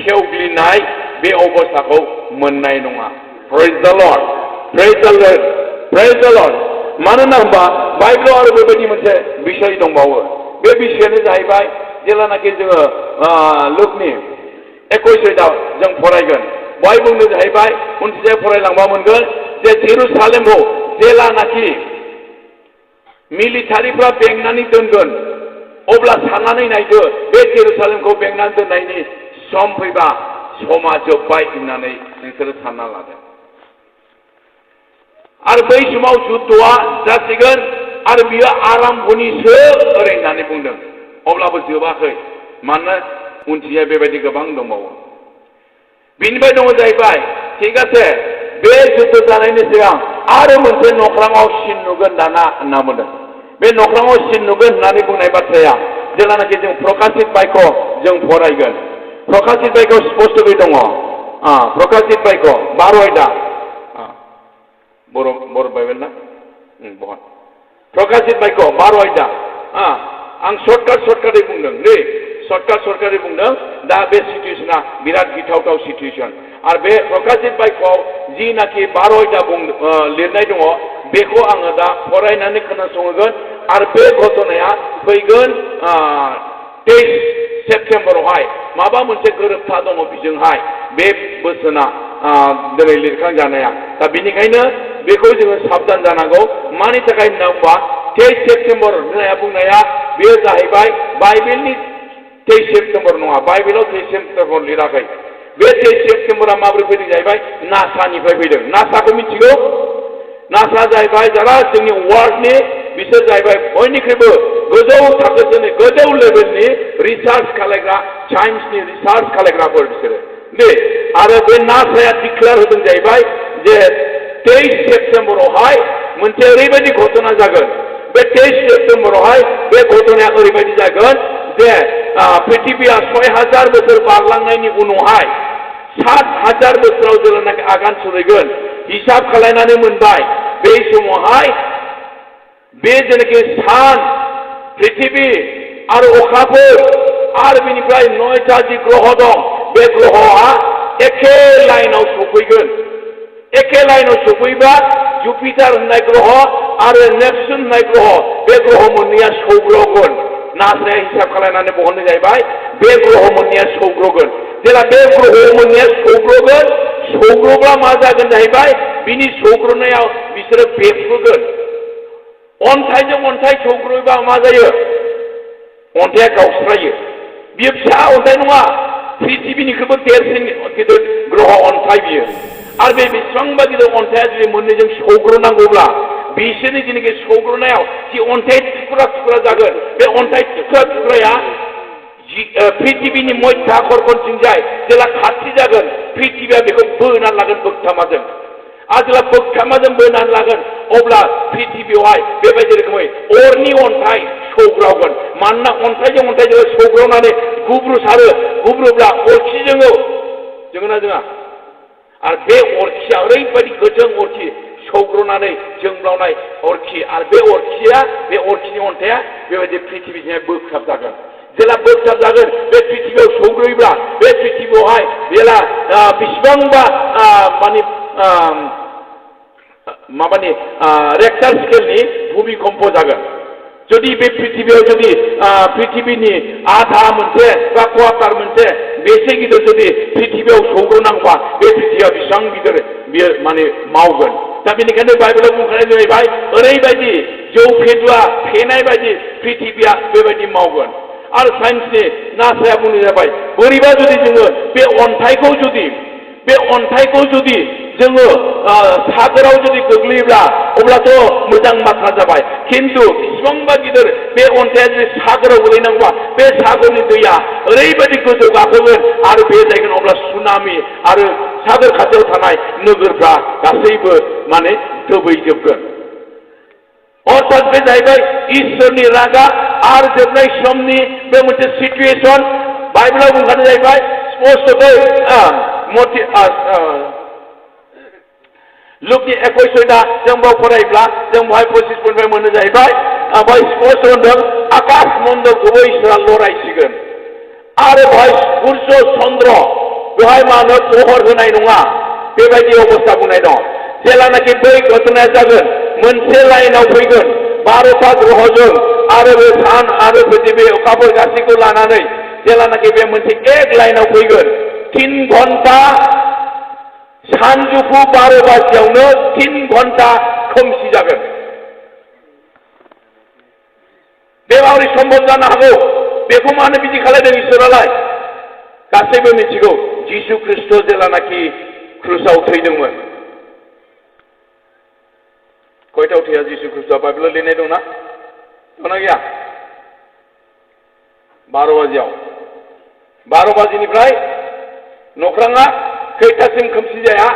सेवग्लिनाय बे अबस्थाखौ मोननाय नङा प्रेज द लर्ड मानोना होनबा बाइबेलाव आरो बेबायदि मोनसे बिषय दंबावो बे बिषयानो जाहैबाय जेलानाखि जोङो लुकनि 21 जों फरायगोन बहाय बुंनो जाहैबाय उनथिंजाय फरायलांबा मोनगोन जे जेरुसालेमखौ जेलानाखि मिलिटारिफ्रा बेंनानै दोनगोन अब्ला साननानै नायदो बे जेरुसालेमखौ बेंनानै दोननायनि सम फैबा समा जोब्बाय होननानै नोंसोरो सानना लादो आरो बै समाव जुद्धआ जासिगोन आरो बियो आराम्भनिसो ओरै होननानै बुंदों अब्लाबो जोबाखै मानोना उनथिंजाय बेबायदि गोबां दंबावो बिनिफ्राय दङ जाहैबाय थिग আছে बे जुद्ध जानायनि सिगां आरो मोनसे नख्राङाव सिन नुगोन दाना होनना बुंदों बे नख्राङाव सिन नुगोन होननानै बुंनाय बाथ्राया जेब्लानाखि जों प्रकाशित बाइक' जों फरायगोन प्रकाशित बाइक' स्पष्टयै दङ प्रकाशित बाइक' 12 आयदा बर' बाइबेल ना बहन प्रकाशित बाइक' 12 आयदा आं सर्टकाटै बुंदों दै सर्टकाटै बुंदों दा बे सिचुएशना बिराद गिथावथाव सिचुएशन आरो बे प्रकाशित बाइक'आव जिनाखि 12 आयदा लिरनाय दङ बेखौ आङो दा फरायनानै खोनासंगोन आरो बे घटनाया फैगोन 23 सेप्तेम्बरावहाय माबा मोनसे गोरोबथा दङ बिजोंहाय बे बोसोना दिनै लिरखांजानाया दा बेनिखायनो बेखौ जोङो साबधान जानांगौ मानि थाखाय होनना बुंबा 23 सेप्तेम्बर होननाया बुंनाया बेयो जाहैबाय बाइबेलनि 23 सेप्तेम्बर नङा बाइबेलाव 23 सेप्तेम्बर लिराखै बे 23 सेप्तेम्बरा माबोरै फैदों जाहैबाय नासानिफ्राय फैदों नासाखौ मिथिगौ नासा जाहैबाय जारा जोंनि वर्ल्डनि बिसोर जाहैबाय बयनिख्रुइबो गोजौ थाखोनि गोजौ लेभेलनि रिसार्च खालायग्रा साइन्सनि रिसार्च खालायग्राफोर बिसोरो दे आरो बे नासाया डिक्लेयार होदों जाहैबाय जे 23 सेप्तेम्बरावहाय मोनसे ओरैबायदि घटना जागोन बे 23 सेप्तेम्बरावहाय बे घटनाया ओरैबायदि जागोन जे पृथिबीया 6000 बोसोर बारलांनायनि उनावहाय 7000 बोसोराव जेब्लानाखि आगान सुरैगोन हिसाब खालायनानै मोनबाय बे समावहाय बे जेनाखि सान पृथिबी आरो अखाफोर आरो बेनिफ्राय 9टा जि ग्रह दं बे ग्रहआ एखे लाइनाव सफैगोन एखे लाइनाव सफैबा जुपिटार होननाय ग्रह आरो नेपसुन होननाय ग्रह बे ग्रह मोननैया सौग्रावगोन नासाया हिसाब खालायनानै बहननाय जाहैबाय बे ग्रह मोननैया सौग्रावगोन जेला बे ग्रह मोननैया सौग्रावगोन सौग्रावब्ला मा जागोन जाहैबाय बिनि सौग्रावनायाव बिसोरो बेफ्रुगोन अन्थाइजों अन्थाइ सौग्रावोबा मा जायो अन्थाइया गावस्रायो बियो फिसा अन्थाइ नङा पृथिबीनिख्रुइबो देरसिन गिदिर ग्रह अन्थाइ बियो आरो बे बेसेबांबा गिदिर अन्थाइया जुदि मोननैजों सौग्रावनांगौब्ला बिसोरनि जेनाखि सौग्रावनायाव जि अन्थाइ थुख्रा जागोन बे अन्थाइ थुख्राया पृथिबीनि मध्य खरखनथिंजाय जेला खाथि जागोन पृथिबीया बेखौ बोनानै लागोन बोगथामाजों आरो जेला बोगथामाजों बोनानै लागोन अब्ला पृथिबीयावहाय बेबायदि रोखोमै अरनि अन्थाइ सौग्रावगोन मानोना अन्थाइजों अन्थाइजों सौग्रावनानै गुब्रुसारो गुब्रुब्ला अरखि जोङोना जोङा आरो बे अरखिया ओरैबायदि गोजों अरखि सौग्रावनानै जोंब्लावनाय अरखि आरो बे अरखिनि अन्थाइया बेबायदि पृथिबीजों बोगथाब जागोन जेला बोगथाब जागोन बे पृथिबीयाव सौग्रावोब्ला बे पृथिबीयावहाय जेला बेसेबांबा माबानि रेक्टार स्केलनि भूमिकम्प जागोन जुदि बे पृथिबीयाव जुदि पृथिबीनि आधा मोनसे बा क्वार्टार मोनसे बेसे गिदिर जुदि पृथिबीयाव सौग्रावनांगौबा बे पृथिबीया बेसेबां गिदिर बियो मावगोन दा बेनिखायनो बाइबेलाव बुंखानाय जाहैबाय ओरैबायदि जौ फेदुआ फेनाय बायदि पृथिबीया बेबायदि मावगोन आरो साइन्सनि नासाया बुंनाय जाबाय बोरैबा जुदि जोङो बे अन्थाइखौ जुदि जोङो सागोराव जुदि गोग्लैयोब्ला अब्लाथ' मोजां बाथ्रा जाबाय खिन्थु बेसेबांबा गिदिर बे अन्थाइया जुदि सागोराव गोलैनांगौबा बे सागरनि दैया ओरैबायदि गोजौ गाखोगोन आरो बे जायगोन अब्ला सुनामि आरो सागोर खाथियाव थानाय नोगोरफ्रा गासैबो दोबैजोबगोन अर्थात बे जाहैबाय इसोरनि रागा आरो जोबनाय समनि बे मोनसे सिचुएशन बाइबेलाव बुंखानाय जाहैबाय स्पष्टयै लुकनि 21 जों बाव फरायोब्ला जों बेवहाय 25 मोनो जाहैबाय बेवहाय स्पष्ट होनदों आकाश मण्डलखौबो इसोरा लरायसिगोन आरो बेवहाय सूर्य चन्द्र बेवहाय मा होनो महर होनाय नङा बेबायदि अबस्था बुंनाय दं जेलानाखि बै घटनाया जागोन मोनसे लाइनाव फैगोन 12टा ग्रहजों आरो बे सान आरो पृथिबी अखाफोर गासैखौ लानानै जेलानाखि बे मोनसे एक लाइनाव फैगोन 3 घन्टा सानजौफु 12 बाजियावनो 3 घन्टा खोमसि जागोन बे माबोरै सम्भब जानो हागौ बेखौ मानो बिदि खालायदों इसोरालाय गासैबो मिथिगौ जिसु ख्रिस्ट जेलानाखि क्रुसाव थैदोंमोन खयथायाव थैया जिसु ख्रिस्टआ बाइबेलाव लिरनाय दंना गैया 12 बाजियाव 12 बाजिनिफ्राय नख्राङा खैथासिम खोमसि जाया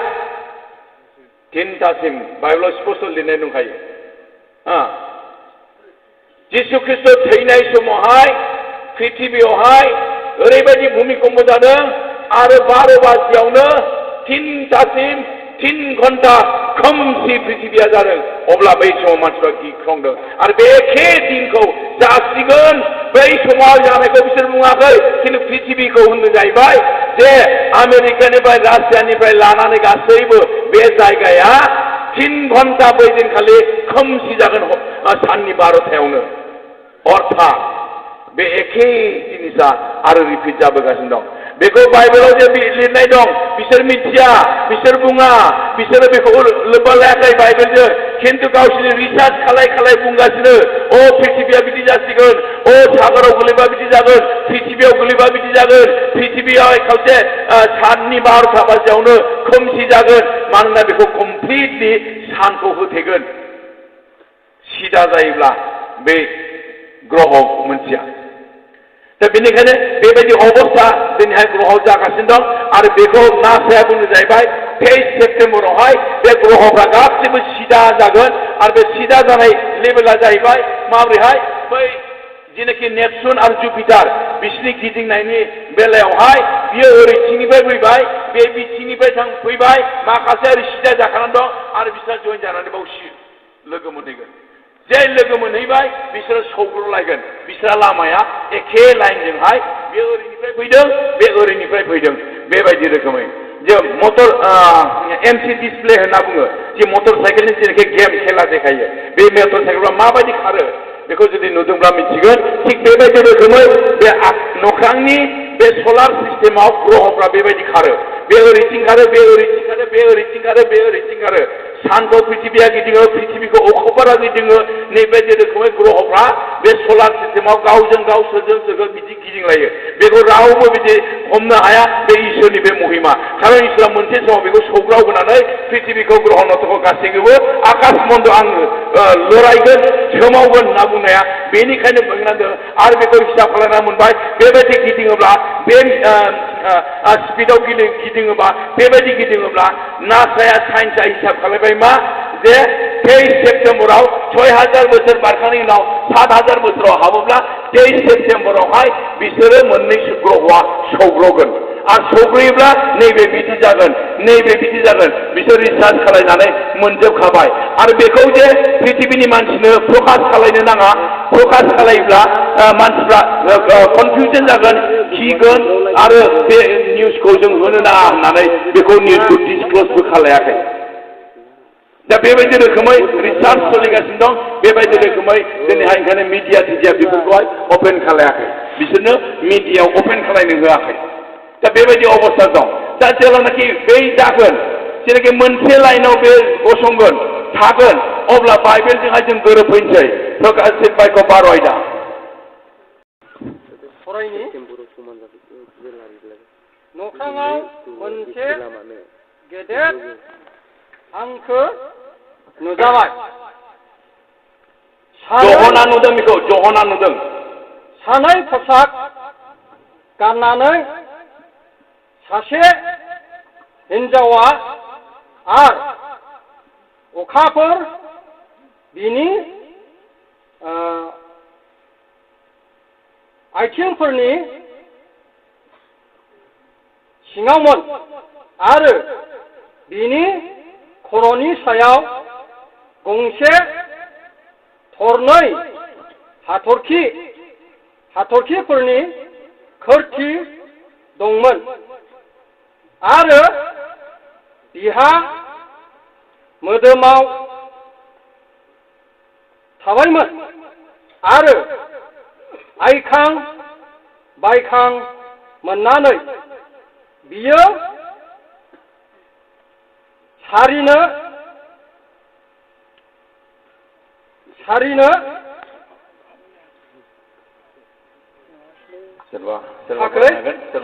3टासिम बाइबेलाव स्पष्ट लिरनाय दंखायो जिसु ख्रिस्ट थैनाय समावहाय पृथिबियावहाय ओरैबायदि भूमिकम्प जादों आरो 12 बाजियावनो 3 घन्टा खोमसि पृथिबिया जादों अब्ला बै समाव मानसिफ्रा गिख्रंदों आरो बे एखे दिनखौ जासिगोन बै समाव जानायखौ बिसोर बुङाखै खिन्थु पृथिबिखौ होननो जाहैबाय जे आमेरिकानिफ्राय रासियानिफ्राय लानानै गासैबो बे जायगाया 3 घन्टा बै दिनखालि खोमसि जागोन साननि 12थायावनो अर्थात बे एखे जिनिसा आरो रिपिट जाबोगासिनो दं बेखौ बाइबेलाव जे लिरनाय दं बिसोर मिथिया बिसोर बुङा बिसोरो बेखौ लोब्बा लायाखै बाइबेलजों खिन्थु गावसोरनि रिसार्च खालाय बुंगासिनो अ पृथिबिया बिदि जासिगोन अ सागराव गोलैबा बिदि जागोन पृथिबियाव गोलैबा बिदि जागोन पृथिबियाव खावसे साननि 12ता बाजियावनो खोमसि जागोन मानोना बेखौ कमप्लिटलि सानखौ होथेगोन सिदा जायोब्ला बे ग्रह मोनसेया दा बेनिखायनो बेबायदि अबस्था दिनैहाय ग्रहआव जागासिनो दं आरो बेखौ नासाया बुंनो जाहैबाय 23 सेप्तेम्बरावहाय बे ग्रहफ्रा गासैबो सिदा जागोन आरो बे सिदा जानाय लेभेला जाहैबाय माबोरैहाय बै जेनाखि नेपसुन आरो जुपिटार बिसिनि गिदिंनायनि बेलायावहाय बियो ओरैथिंनिफ्राय फैबाय बे बिथिंनिफ्राय फैबाय माखासे ओरै सिदा जाखानानै दं आरो बिसोर जइन जानानै बाव लोगो मोनहैगोन जे लोगो मोनहैबाय बिसोरो सौग्रावलायगोन बिसोरा लामाया एखे लाइनजोंहाय बे ओरैनिफ्राय फैदों बे ओरैनिफ्राय फैदों बेबायदि रोखोमै जे मटर एमसी डिसप्ले होनना बुङो जे मटर साइकेलनि जेनाखि गेम खेला देखायो बे मटर साइकेलआ माबायदि खारो बेखौ जुदि नुदोंब्ला मिथिगोन थिग बेबायदि रोखोमै बे नख्रांनि बे सलार सिस्टेमाव ग्रहफ्रा बेबायदि खारो बे ओरैथिं खारो बे ओरैथिं खारो बे ओरैथिं खारो बे ओरैथिं खारो सानखौ पृथिबिया गिदिङो पृथिबिखौ अखाफोरा गिदिङो नैबायदि रोखोमै ग्रहफ्रा बे सलार सिस्टेमाव गावजों गाव सोरजों बिदि गिदिंलायो बेखौ रावबो बिदि हमनो हाया बे इसोरनि बे महिमा खारन इसोरा मोनसे समाव बेखौ सौग्राव होनानै पृथिबिखौ ग्रह नक्षत्रखौ गासैखौबो आकाश मण्ड आङो लरायगोन सोमावगोन होनना बुंनाया बेनिखायनो बुंनांगौ आरो बेखौ हिसाब खालामना मोनबाय बेबायदि गिदिङोब्ला बे स्पिडआव गिदिङोबा बेबायदि गिदिङोब्ला नासाया साइन्सआ हिसाब खालामबाय मा जे 23 सेप्तेम्बराव 6000 बोसोर बारखांनायनि उनाव 7000 बोसोराव हाबोब्ला 23 सेप्तेम्बरावहाय बिसोरो मोननै ग्रहआ सौग्रावगोन आरो सौग्रायोब्ला नैबे बिदि जागोन बिसोर रिसार्च खालामनानै मोनजोबखाबाय आरो बेखौ जे पृथिबिनि मानसिनो प्रकाश खालामनो नाङा प्रकाश खालायोब्ला मानसिफ्रा कनफिउजन जागोन गिगोन आरो बे निउसखौ जों होनो नाङा होननानै बेखौ निउसखौ डिसक्ल'जबो खालायाखै दा बेबायदि रोखोमै रिसार्च सोलिगासिनो दं बेबायदि रोखोमै दिनैहाय ओंखायनो मिडिया बेफोरखौहाय अपेन खालायाखै बिसोरनो मिडियायाव अपेन खालायनो होआखै दा बेबायदि अबस्था दं दा जेब्लानाखि बै जागोन जेनाखि मोनसे लाइनाव बे गसंगोन थागोन अब्ला बाइबेलजोंहाय जों गोरोबफैनोसै प्रकाशित बाक्य 12 आयदा फरायनि नख्राङाव मोनसे गेदेर हांखो नुजाबाय जहना नुदों बेखौ जहना नुदों सानै खसाब गाननानै सासे हिन्जावा आरो अखाफोर बिनि आथिंफोरनि सिङावमोन आरो बिनि खर'नि सायाव गंसे थरनै हाथरखिफोरनि खोरखि दंमोन आरो बिहा मोदोमाव थाबायमोन आरो आइखां बायखां मोननानै बियो सारिनो थाखाय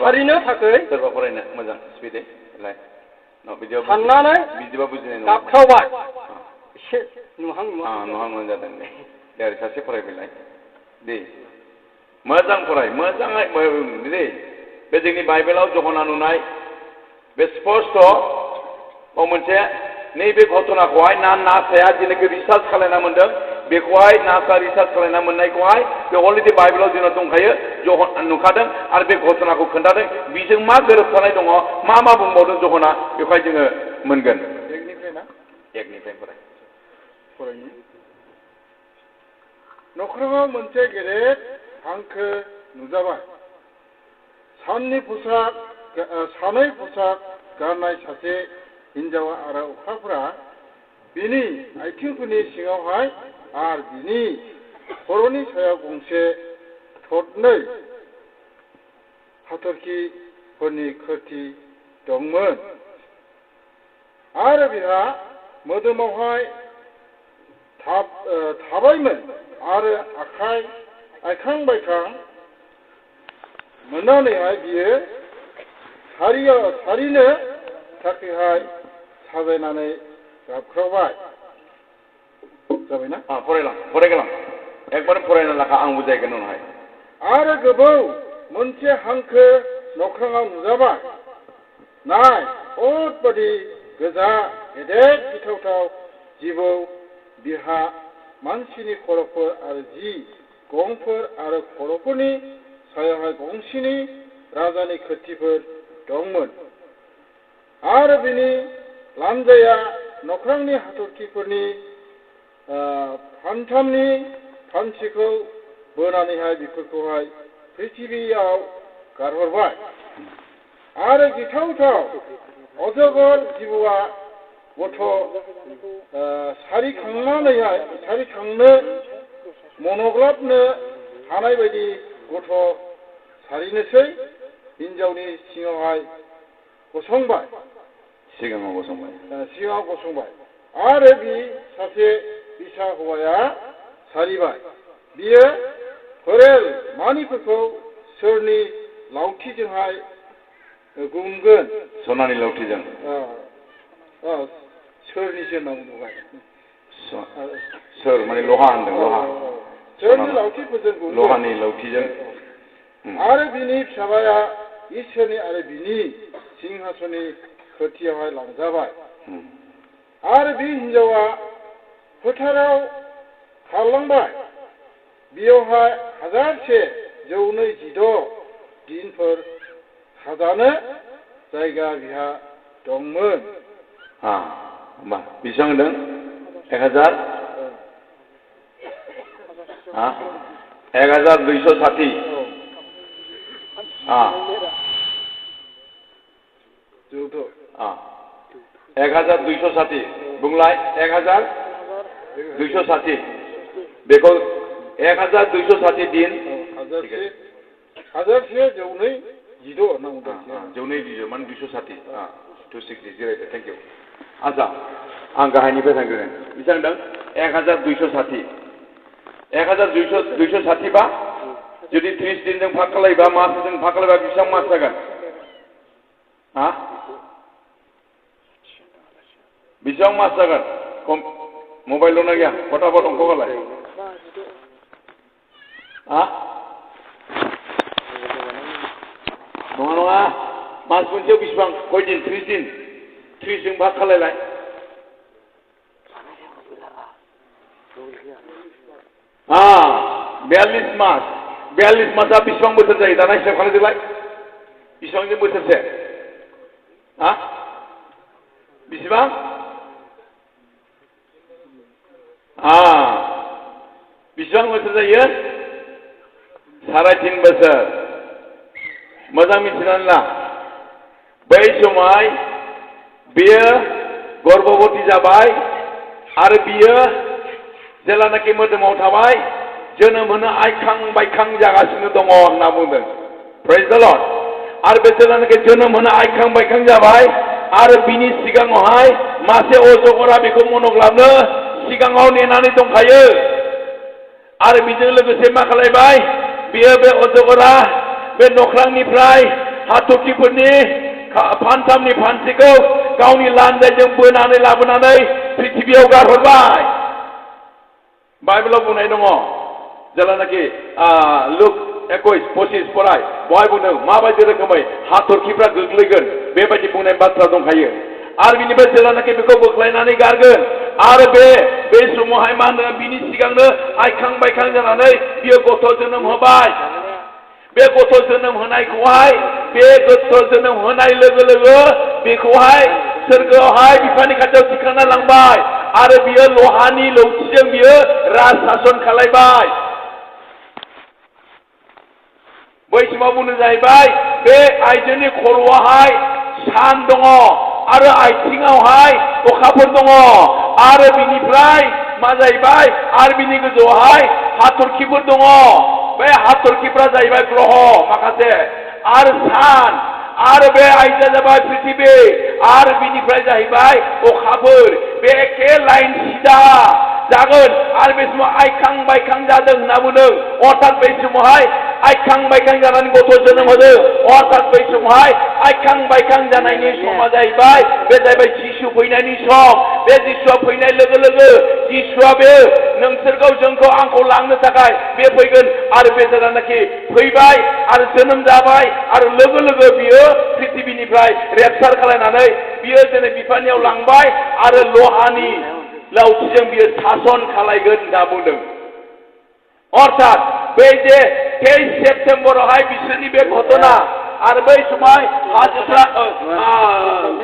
फरायनो मोजां स्पिडै साननानै बिदिबा बुजिनाय नङा गाबख्रावबाय एसे नुहां जादों दे सासे फरायफैलाय दे मोजां फराय मोजाङै दे बे जोंनि बाइबेलाव जहना नुनाय बे स्पष्ट मोनसे नैबे घटनाखौहाय नासाया जेनाखि रिसार्च खालामना मोनदों बेखौहाय नासा रिसार्च खालामना मोननायखौहाय बे अलरेडि बाइबेलाव जोंनाव दंखायो नुखादों आरो बे घटनाखौ खोन्थादों बेजों मा गोरोबफानाय दङ मा बुंबावदों जहना बेवहाय जोङो मोनगोन एकनिफ्राय फरायनि नखराव मोनसे गेदेर हांखो नुजाबाय सानै पोसाक गाननाय सासे हिनजाव आरो अखाफोरा बिनि आथिंफोरनि सिङावहाय आरो बिनि खर'नि सायाव गंसे थरनै हाथरखिफोरनि खोरथि दंमोन आरो बिहा मोदोमावहाय थाबायमोन आरो आइखां बायखां मोननानैहाय बियो सारिनो थाखायहाय साजायनानै गाबख्रावबाय जाबायना फरायगोलां एकबार फरायना लाखा आं बुजायगोन उनावहाय आरो गोबौ मोनसे हांखो नख्राङाव नुजाबाय नाय अर बादि गोजा गेदेर गिथावथाव जिबौ बिहा मानसिनि खर'फोर आरो जि गंफोर आरो खर'फोरनि सायावहाय गंसेनि राजानि खोरथिफोर दंमोन आरो बिनि लानजाया नख्रांनि हाथरखिफोरनि फानथामनि फानसिखौ बोनानैहाय बेफोरखौहाय पृथिबियाव गारहरबाय आरो गिथावथाव अजगर जिबौआ गथ' सारिखांनो मनग्लाबनो हानाय बायदि गथ' सारिनोसै हिनजावनि सिङावहाय गसंबाय आरो बि सासे बिसा हौवाया सारिबाय बियो फोरेल मानिफोरखौ सोरनि लावथिजोंहाय गुमगोन सनानि लावथिजों सोरनिसो होनना बुंबाय सोर माने लहा होनदों लहा सोरनि लावथिफोरजों गुमगोन लहानि लावथिजों आरो बिनि फिसालाया इसोरनि आरो बिनि सिंहासननि खोथियावहाय लांजाबाय आरो बे हिनजावा फोथाराव खारलांबाय बेयावहाय 1116 दिनफोर थाजानो जायगा बिहा दंमोन होमबा बेसेबां होनदों 1260 1260 बुंलाय 1260 बेखौ 1260 दिन 1116 माने 260 260 जिरायदो थेंक इउ आच्छा आं गाहायनिफ्राय थांग्रोगोन बेसेबां होनदों 1260 बा जुदि 30 दिनजों भाग खालायबा मासजों भाग खालायबा बेसेबां मास जागोन बेसेबां मास जागोन मबाइल दंना गैया फटाफट अंक गालाय नङा मास मोनसेयाव बेसेबां खय दिन 30 दिन 30 जों भाग खालायलाय बयाल्लिस मासआ बेसेबां बोसोर जायो दाना हिसाब खालामदोलाय बेसेबांजों बोसोरसे बेसेबां बेसेबां बोसोर जायो 3.5 बोसोर मोजां मिथिनानै ला बै समाव बियो गर्भवती जाबाय आरो बियो जेलानाखि मोदोमाव थाबाय जोनोम होनो आइखां बायखां जागासिनो दङ होनना बुंदों प्रेज द लर्ड आरो बे जेलानाखि जोनोम होनो आइखां बायखां जाबाय आरो बिनि सिगाङावहाय मासे अजगरा बेखौ मनग्लाबनो सिगाङाव नेनानै दंखायो आरो बेजों लोगोसे मा खालायबाय बियो बे अजगरा बे नख्रांनिफ्राय हाथरखिफोरनि फानथामनि फानसिखौ गावनि लानजायजों बोनानै लाबोनानै पृथिबियाव गारहरबाय बाइबेलाव बुंनाय दङ जेलानाखि लुक 21-25 फराय बहाय बुंदों माबायदि रोखोमै हाथरखिफ्रा गोग्लैगोन बेबायदि बुंनाय बाथ्रा दंखायो आरो बिनिफ्राय जेलानाखि बेखौ बोख्लायनानै गारगोन आरो बे समावहाय मा होनो बिनि सिगांनो आइखां बायखां जानानै बियो गथ' जोनोम होबाय बे गथ' जोनोम होनायखौहाय बे गथ' जोनोम होनाय लोगो लोगो बेखौहाय सोरगोआवहाय बिफानि खाथियाव थिखांना लांबाय आरो बियो लहानि लौथिजों बियो राज सासन खालायबाय बै समाव बुंनो जाहैबाय बे आइजोनि खर'आवहाय सान दङ आरो आथिङावहाय अखाफोर दङ आरो बिनिफ्राय मा जाहैबाय आरो बिनि गोजौआवहाय हाथरखिफोर दङ बे हाथरखिफ्रा जाहैबाय ग्रह माखासे आरो सान आरो बे आइजोआ जाबाय पृथिबी आरो बिनिफ्राय जाहैबाय अखाफोर बे एखे लाइन सिदा जागोन आरो बे समाव आइखां बायखां जादों होनना बुंदों अर्थात बे समावहाय आइखां बायखां जानानै गथ' जोनोम होदों अर्थात बै समावहाय आइखां बायखां जानायनि समा जाहैबाय बे जाहैबाय जिसु फैनायनि सम बे जिसुआ फैनाय लोगो लोगो जिसुआ बे नोंसोरखौ जोंखौ आंखौ लांनो थाखाय बे फैगोन आरो बे जेब्लानाखि फैबाय आरो जोनोम जाबाय आरो लोगो लोगो बियो पृथिबीनिफ्राय रेपसार खालायनानै बियो दिनै बिफानियाव लांबाय आरो लहानि लावथिजों बियो सासन खालायगोन होनना बुंदों अर्थात बै जे 23 सेप्तेम्बरावहाय बिसोरनि बे घटना आरो बै समाव हाजोफ्रा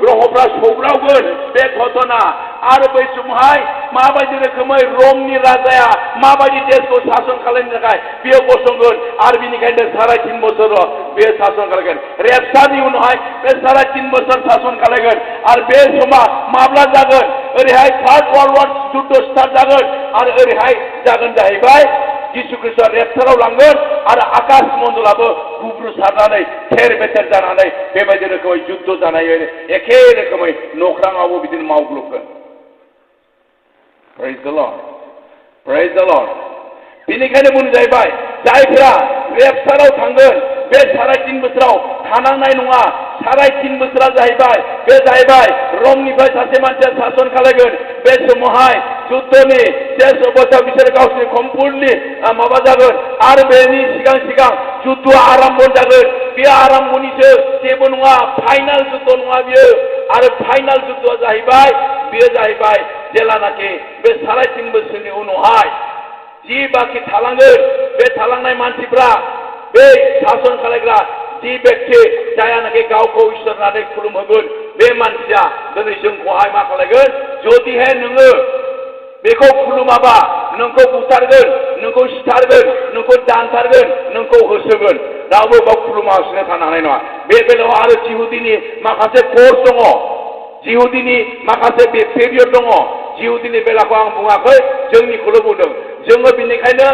ग्रहफ्रा सौग्रावगोन बे घटना आरो बै समावहाय माबायदि रोखोमै रमनि राजाया माबायदि देशखौ सासन खालामनो थाखाय बेयाव गसंगोन आरो बिनिखायनो 3.5 बोसोराव बे सासन खालामगोन रेपसारनि उनावहाय बे 3.5 बोसोर सासन खालामगोन आरो बे समा माब्ला जागोन ओरैहाय थार्ड वर्ल्ड वार जुद्ध स्टार्ट जागोन आरो ओरैहाय जागोन जाहैबाय जिसु ख्रिस्टआ रेपसाराव लांगोन आरो आकाश मण्डलाबो गुब्रुसारनानै थेर बेथेर जानानै बेबायदि रोखोमै जुद्ध जानाय एखे रोखोमै नख्राङावबो बिदिनो मावग्लुबगोन Praise the Lord. Praise the Lord. बेनिखायनो बुंनो जाहैबाय जायफ्रा रेपसाराव थांगोन बे 3.5 बोसोराव थानांनाय नङा 3.5 बोसोरा जाहैबाय बे जाहैबाय रमनिफ्राय सासे मानसिया सासन खालायगोन बे समावहाय जुद्धनि शेष अबस्थायाव बिसोर गावसोरनि कमप्लिटलि माबा जागोन आरो बेनि सिगां सिगां जुद्धआ आरम्भ जागोन बे आरम्भनिसो जेबो नङा फाइनाल जुद्ध नङा बियो आरो फाइनाल जुद्धआ जाहैबाय बियो जाहैबाय जेलानाखि बे 3.5 बोसोरनि उनावहाय जि बाखि थालांगोन बे थालांनाय मानसिफ्रा बे सासन खालायग्रा जि व्यक्ति जायानाखि गावखौ इसोर होननानै खुलुमहोगोन बे मानसिया दिनै जोंखौहाय मा खालायगोन जुदिहाय नोङो बेखौ खुलुमाबा नोंखौ बुथारगोन नोंखौ सिथारगोन नोंखौ दानथारगोन नोंखौ होसोगोन रावबो गाव खुलुमालासिनो थानो हानाय नङा बे बेलायाव आरो जिहुदिनि माखासे कर्स दङ जिहुदिनि माखासे पिरियड दङ जिहुदिनि बेलाखौ आं बुङाखै जोंनिखौल' बुंदों जोङो बेनिखायनो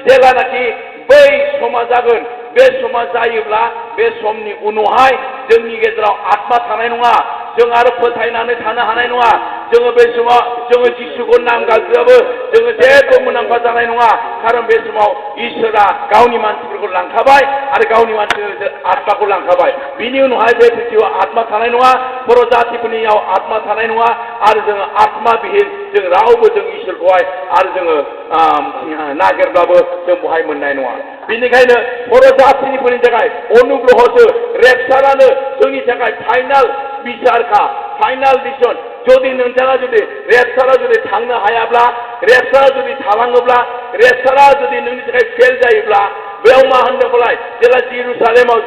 जेलानाखि बै समा जागोन बे समा जायोब्ला बे समनि उनावहाय जोंनि गेजेराव आत्मा थानाय नङा जों आरो फोथायनानै थानो हानाय नङा जोङो बे समाव जोङो जिसुखौ नाम गाबज्रियाबो जोङो जेबो मुलाम्फा जानाय नङा खारन बे समाव इसोरा गावनि मानसिफोरखौ लांखाबाय आरो गावनि मानसिफोरनि आत्माखौ लांखाबाय बिनि उनावहाय बे पृथ्वीयाव आत्मा थानाय नङा बर' जातिफोरनियाव आत्मा थानाय नङा आरो जोङो आत्मा बिहीन जों रावबो जों इसोरखौहाय आरो जोङो नागिरब्लाबो जों बहाय मोननाय नङा बेनिखायनो बर' जातिफोरनि थाखाय अनुग्रहसो रेपसारानो जोंनि थाखाय फाइनाल बिसारखा फाइनाल डिसिजन जुदि नोंथाङा जुदि रेपसाराव जुदि थांनो हायाब्ला रेपसाराव जुदि थालाङोब्ला रेपसारा जुदि नोंनि थाखाय फेल जायोब्ला बेयाव मा होनदोंमोनलाय जेला जेरुसालेमाव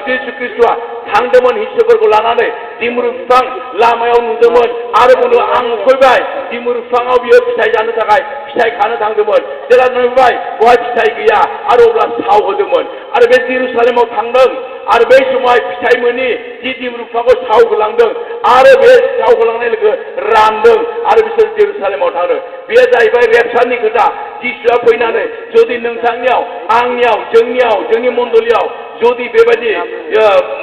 जिसु ख्रिस्टआ थांदोंमोन हिस्सुफोरखौ लानानै दिमुरु बिफां लामायाव नुदोंमोन आरो बुंदों आं फैबाय दिमुरु बिफाङाव बियो फिथाइ जानो थाखाय फिथाइ खानो थांदोंमोन जेला नुबाय बहाय फिथाइ गैया आरो अब्ला साव होदोंमोन आरो बे जेरुसालेमाव थांदों आरो बै समावहाय फिथाइ मोनि जि दिमुरु बिफांखौ साव होलांदों आरो बे साव होलांनाय लोगो रानदों आरो बिसोर जेरुसालेमाव थांदों बेयो जाहैबाय रेपसारनि खोथा जिसुआ फैनानै जुदि नोंथांनियाव आंनियाव जोंनि मण्डलियाव जुदि बेबायदि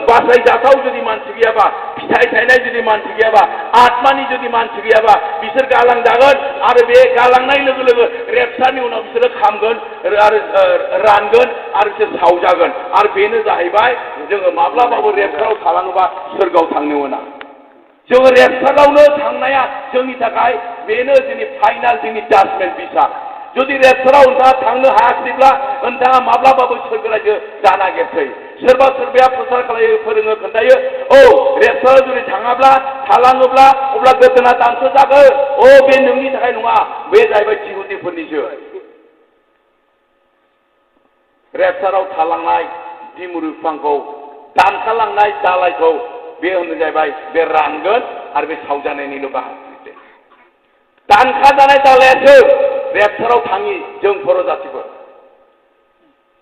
बासायजाथाव जुदि मानसि गैयाबा फिथाइ थायनाय जुदि मानसि गैयाबा आत्मानि जुदि मानसि गैयाबा बिसोर गालांजागोन आरो बे गालांनाय लोगो लोगो रेपसारनि उनाव बिसोरो खामगोन आरो रानगोन आरो बिसोर सावजागोन आरो बेनो जाहैबाय जोङो माब्लाबाबो रेपसाराव थालाङोबा सोरगोआव थांनो मोना जोङो रेपसारावनो थांनाया जोंनि थाखाय बेनो जोंनि फाइनाल जोंनि जाजमेन्ट बिसार जुदि रेपसाराव नोंथाङा थांनो हायाखैब्ला नोंथाङा माब्लाबाबो सोरगो रायजो जानो नागिरसै सोरबा सोरबाया प्रसार खालायो फोरोङो खोन्थायो औ रेपसारा जुदि थाङाब्ला थालाङोब्ला अब्ला गोदोना दानस' जागोन औ बे नोंनि थाखाय नङा बे जाहैबाय जिहुदिफोरनिसो रेपसाराव थालांनाय दिमुरु बिफांखौ दानखालांनाय दालायखौ बे होनो जाहैबाय बे रानगोन आरो बे सावजानायनिल' बाहागो दानखाजानाय दालायासो रेपसाराव थाङि जों बर' जातिफोर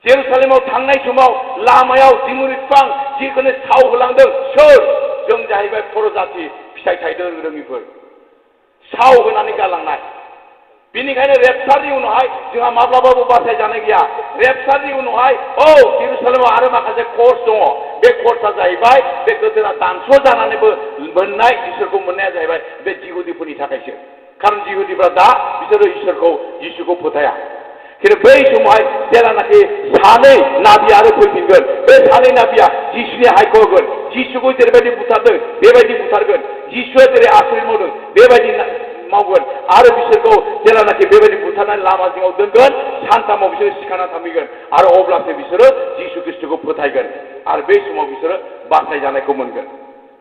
जेरुसालेमाव थांनाय समाव लामायाव दिमुरु बिफां जिखौनो साव होलांदों सोर जों जाहैबाय बर' जाति फिथाइ थायदों रोङिफोर साव होनानै गालांनाय बेनिखायनो रेपसारनि उनावहाय जोंहा माब्लाबाबो बासायजानाय गैया रेपसारनि उनावहाय औ जेरुसालेमाव आरो माखासे कर्स दङ बे कर्सआ जाहैबाय बे गोदोना दानस' जानानैबो मोननाय इसोरखौ मोननाया जाहैबाय बे जिहुदिफोरनि थाखायसो खारन जिहुदिफ्रा दा बिसोरो इसोरखौ जिसुखौ फोथाया खिन्थु बै समावहाय जेलानाखि सानै नाबि आरो फैफिनगोन बे सानै नाबिया जिसुनि हायख' होगोन जिसुखौ जेरैबायदि बुथारदों बेबायदि बुथारगोन जिसुआ जेरै आसुरि मावदों बेबायदि मावगोन आरो बिसोरखौ जेलानाखि बेबायदि बुथारनानै लामा जिङाव दोनगोन सानथामाव बिसोरो सिखाना थांफैगोन आरो अब्लासो बिसोरो जिसु ख्रिस्ट'खौ फोथायगोन आरो बे समाव बिसोरो बासायजानायखौ मोनगोन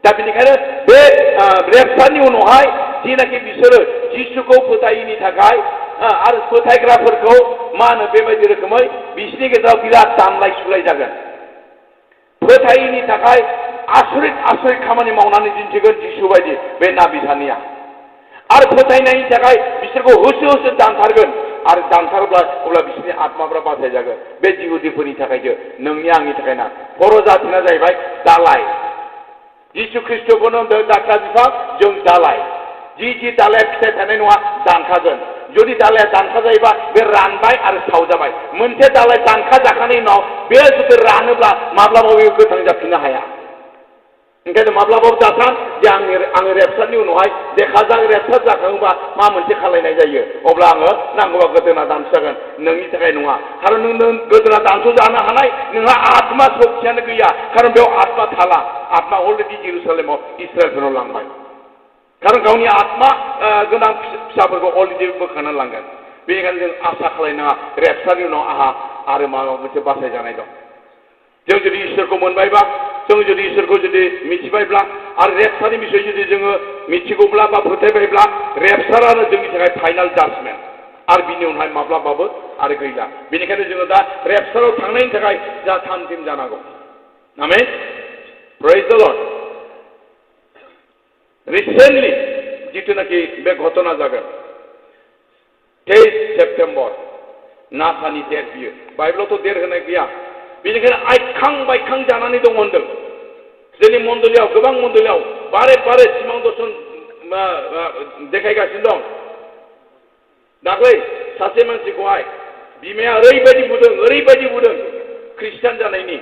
दा बेनिखायनो बे रेपसारनि उनावहाय जिनाखि बिसोरो जिसुखौ फोथायैनि थाखाय आरो फोथायग्राफोरखौ मा होनो बेबायदि रोखोमै बिसिनि गेजेराव बिराद दानलाय सुलाय जागोन फोथायैनि थाखाय आसुरित खामानि मावनानै दिन्थिगोन जिसु बायदि बे नाबि सानैया आरो फोथायनायनि थाखाय बिसोरखौ होसो होसो दानथारगोन आरो दानथारोब्ला अब्ला बिसोरनि आत्माफ्रा बासायजागोन बे जिहुदिफोरनि थाखायसो नोंनि आंनि थाखाय ना बर' जातिना जाहैबाय दालाय जिसु ख्रिस्ट'खौनो दाख्ला बिफां जों दालाय जि दालाया फिथाइ थानाय नङा दानखागोन जुदि दालाया दानखा जायोबा बे रानबाय आरो सावजाबाय मोनसे दालाय दानखा जाखांनायनि उनाव बे जुदि रानोब्ला माब्लाबाबो गोथां जाफिननो हाया ओंखायनो माब्लाबाबो जाथां जे आङो रेपसारनि उनावहाय देखा रेपसार जाखाङोबा मा मोनसे खालायनाय जायो अब्ला आङो नांगौबा गोदोना दानस'जागोन नोंनि थाखाय नङा खारन नों गोदोना दानस' जानो हानाय नोंहा आत्मा सक्तियानो गैया खारन बेयाव आत्मा थाला आत्मा अलरेडि जेरुसालेमाव इस्राएलफोराव लांबाय खारन गावनि आत्मा गोनां फिसाफोरखौ अलरेडि बोखांनानै लांगोन बेनिखायनो जों आसा खालायनाङा रेपसारनि उनाव आंहा आरो माबा मोनसे बासायजानाय दं जों जुदि इसोरखौ मोनबायबा जों जुदि इसोरखौ जुदि मिथिबायब्ला आरो रेपसारनि बिसय जुदि जोङो मिथिगौब्ला बा फोथायबायब्ला रेपसारानो जोंनि थाखाय फाइनाल जाजमेन्ट आरो बिनि उनावहाय माब्लाबाबो आरो गैला बेनिखायनो जोङो दा रेपसाराव थांनायनि थाखाय जा थाम थिम जानांगौ आमेन प्रेज द लर्ड रिसेन्टलि जिथुनाखि बे घटना जागोन 23 सेप्टेम्बर नासानि डेट बियो बाइबेलावथ' डेट होनाय गैया बेनिखायनो आइखां बायखां जानानै दङ होनदों जोंनि मण्डलियाव गोबां मण्डलियाव बारे बारे सिमां दर्शन देखायगासिनो दं दाख्लै सासे मानसिखौहाय बिमाया ओरैबायदि बुदों ख्रिस्टान जानायनि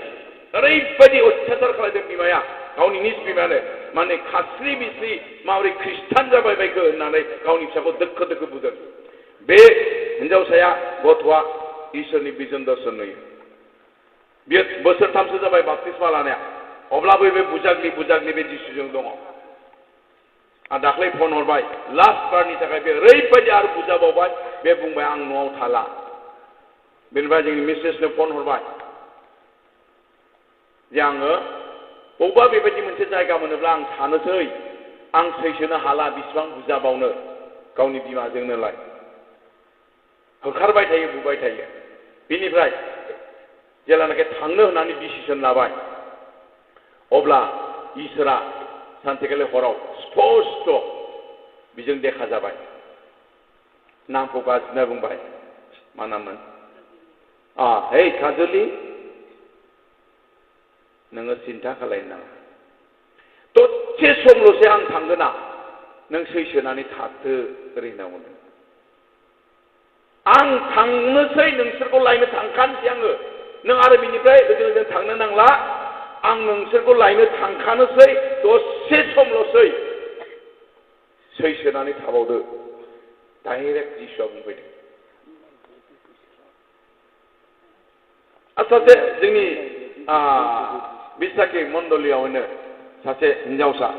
ओरैबायदि अत्याचार खालामदों बिमाया गावनि निज बिमायानो माने खास्रि बिस्रि माबोरै ख्रिस्टान जाबाय बायखो होननानै गावनि फिसाखौ दोखो दोखो बुदों बे हिन्जावसाया गथ'आ इसोरनि बिजन दर्शन नुयो बियो बोसोरथामसो जाबाय बाप्तिस्मा लानाया अब्लाबो बे बुजाग्लि बे जिसुजों दङ आरो दाख्लै फन हरबाय लास्ट बारनि थाखाय बे ओरैबायदि आरो बुजाबावबाय बे बुंबाय आं न'आव थाला बेनिफ्राय जोंनि मिसेसनो फन हरबाय जे आङो बबेबा बेबायदि मोनसे जायगा मोनोब्ला आं थानोसै आं सैसोनो हाला बिसिबां बुजाबावनो गावनि बिमाजोंनोलाय होखारबाय थायो बुबाय थायो बेनिफ्राय जेलानाखि थांनो होननानै डिसिसन लाबाय अब्ला इसोरा सानसेखालि हराव स्पष्ट बिजों देखा जाबाय नामखौ गाज्रिना बुंबाय मा नाममोन हे काजलि नोङो सिन्था खालायनो नाङा दसे समल'सै आं थांगोना नों सैसोनानै थाथो ओरै होनना बुंदों आं थांनोसै नोंसोरखौ लायनो थांखानोसै आङो नों आरो बिनिफ्राय ओजों थांनो नांला आं नोंसोरखौ लायनो थांखानोसै दसे समल'सै सैसोनानै थाबावदो डाइरेक्ट जिसुआ बुंफैदों सासे जोंनि बिसाखि मण्डलियावनो सासे हिन्जावसा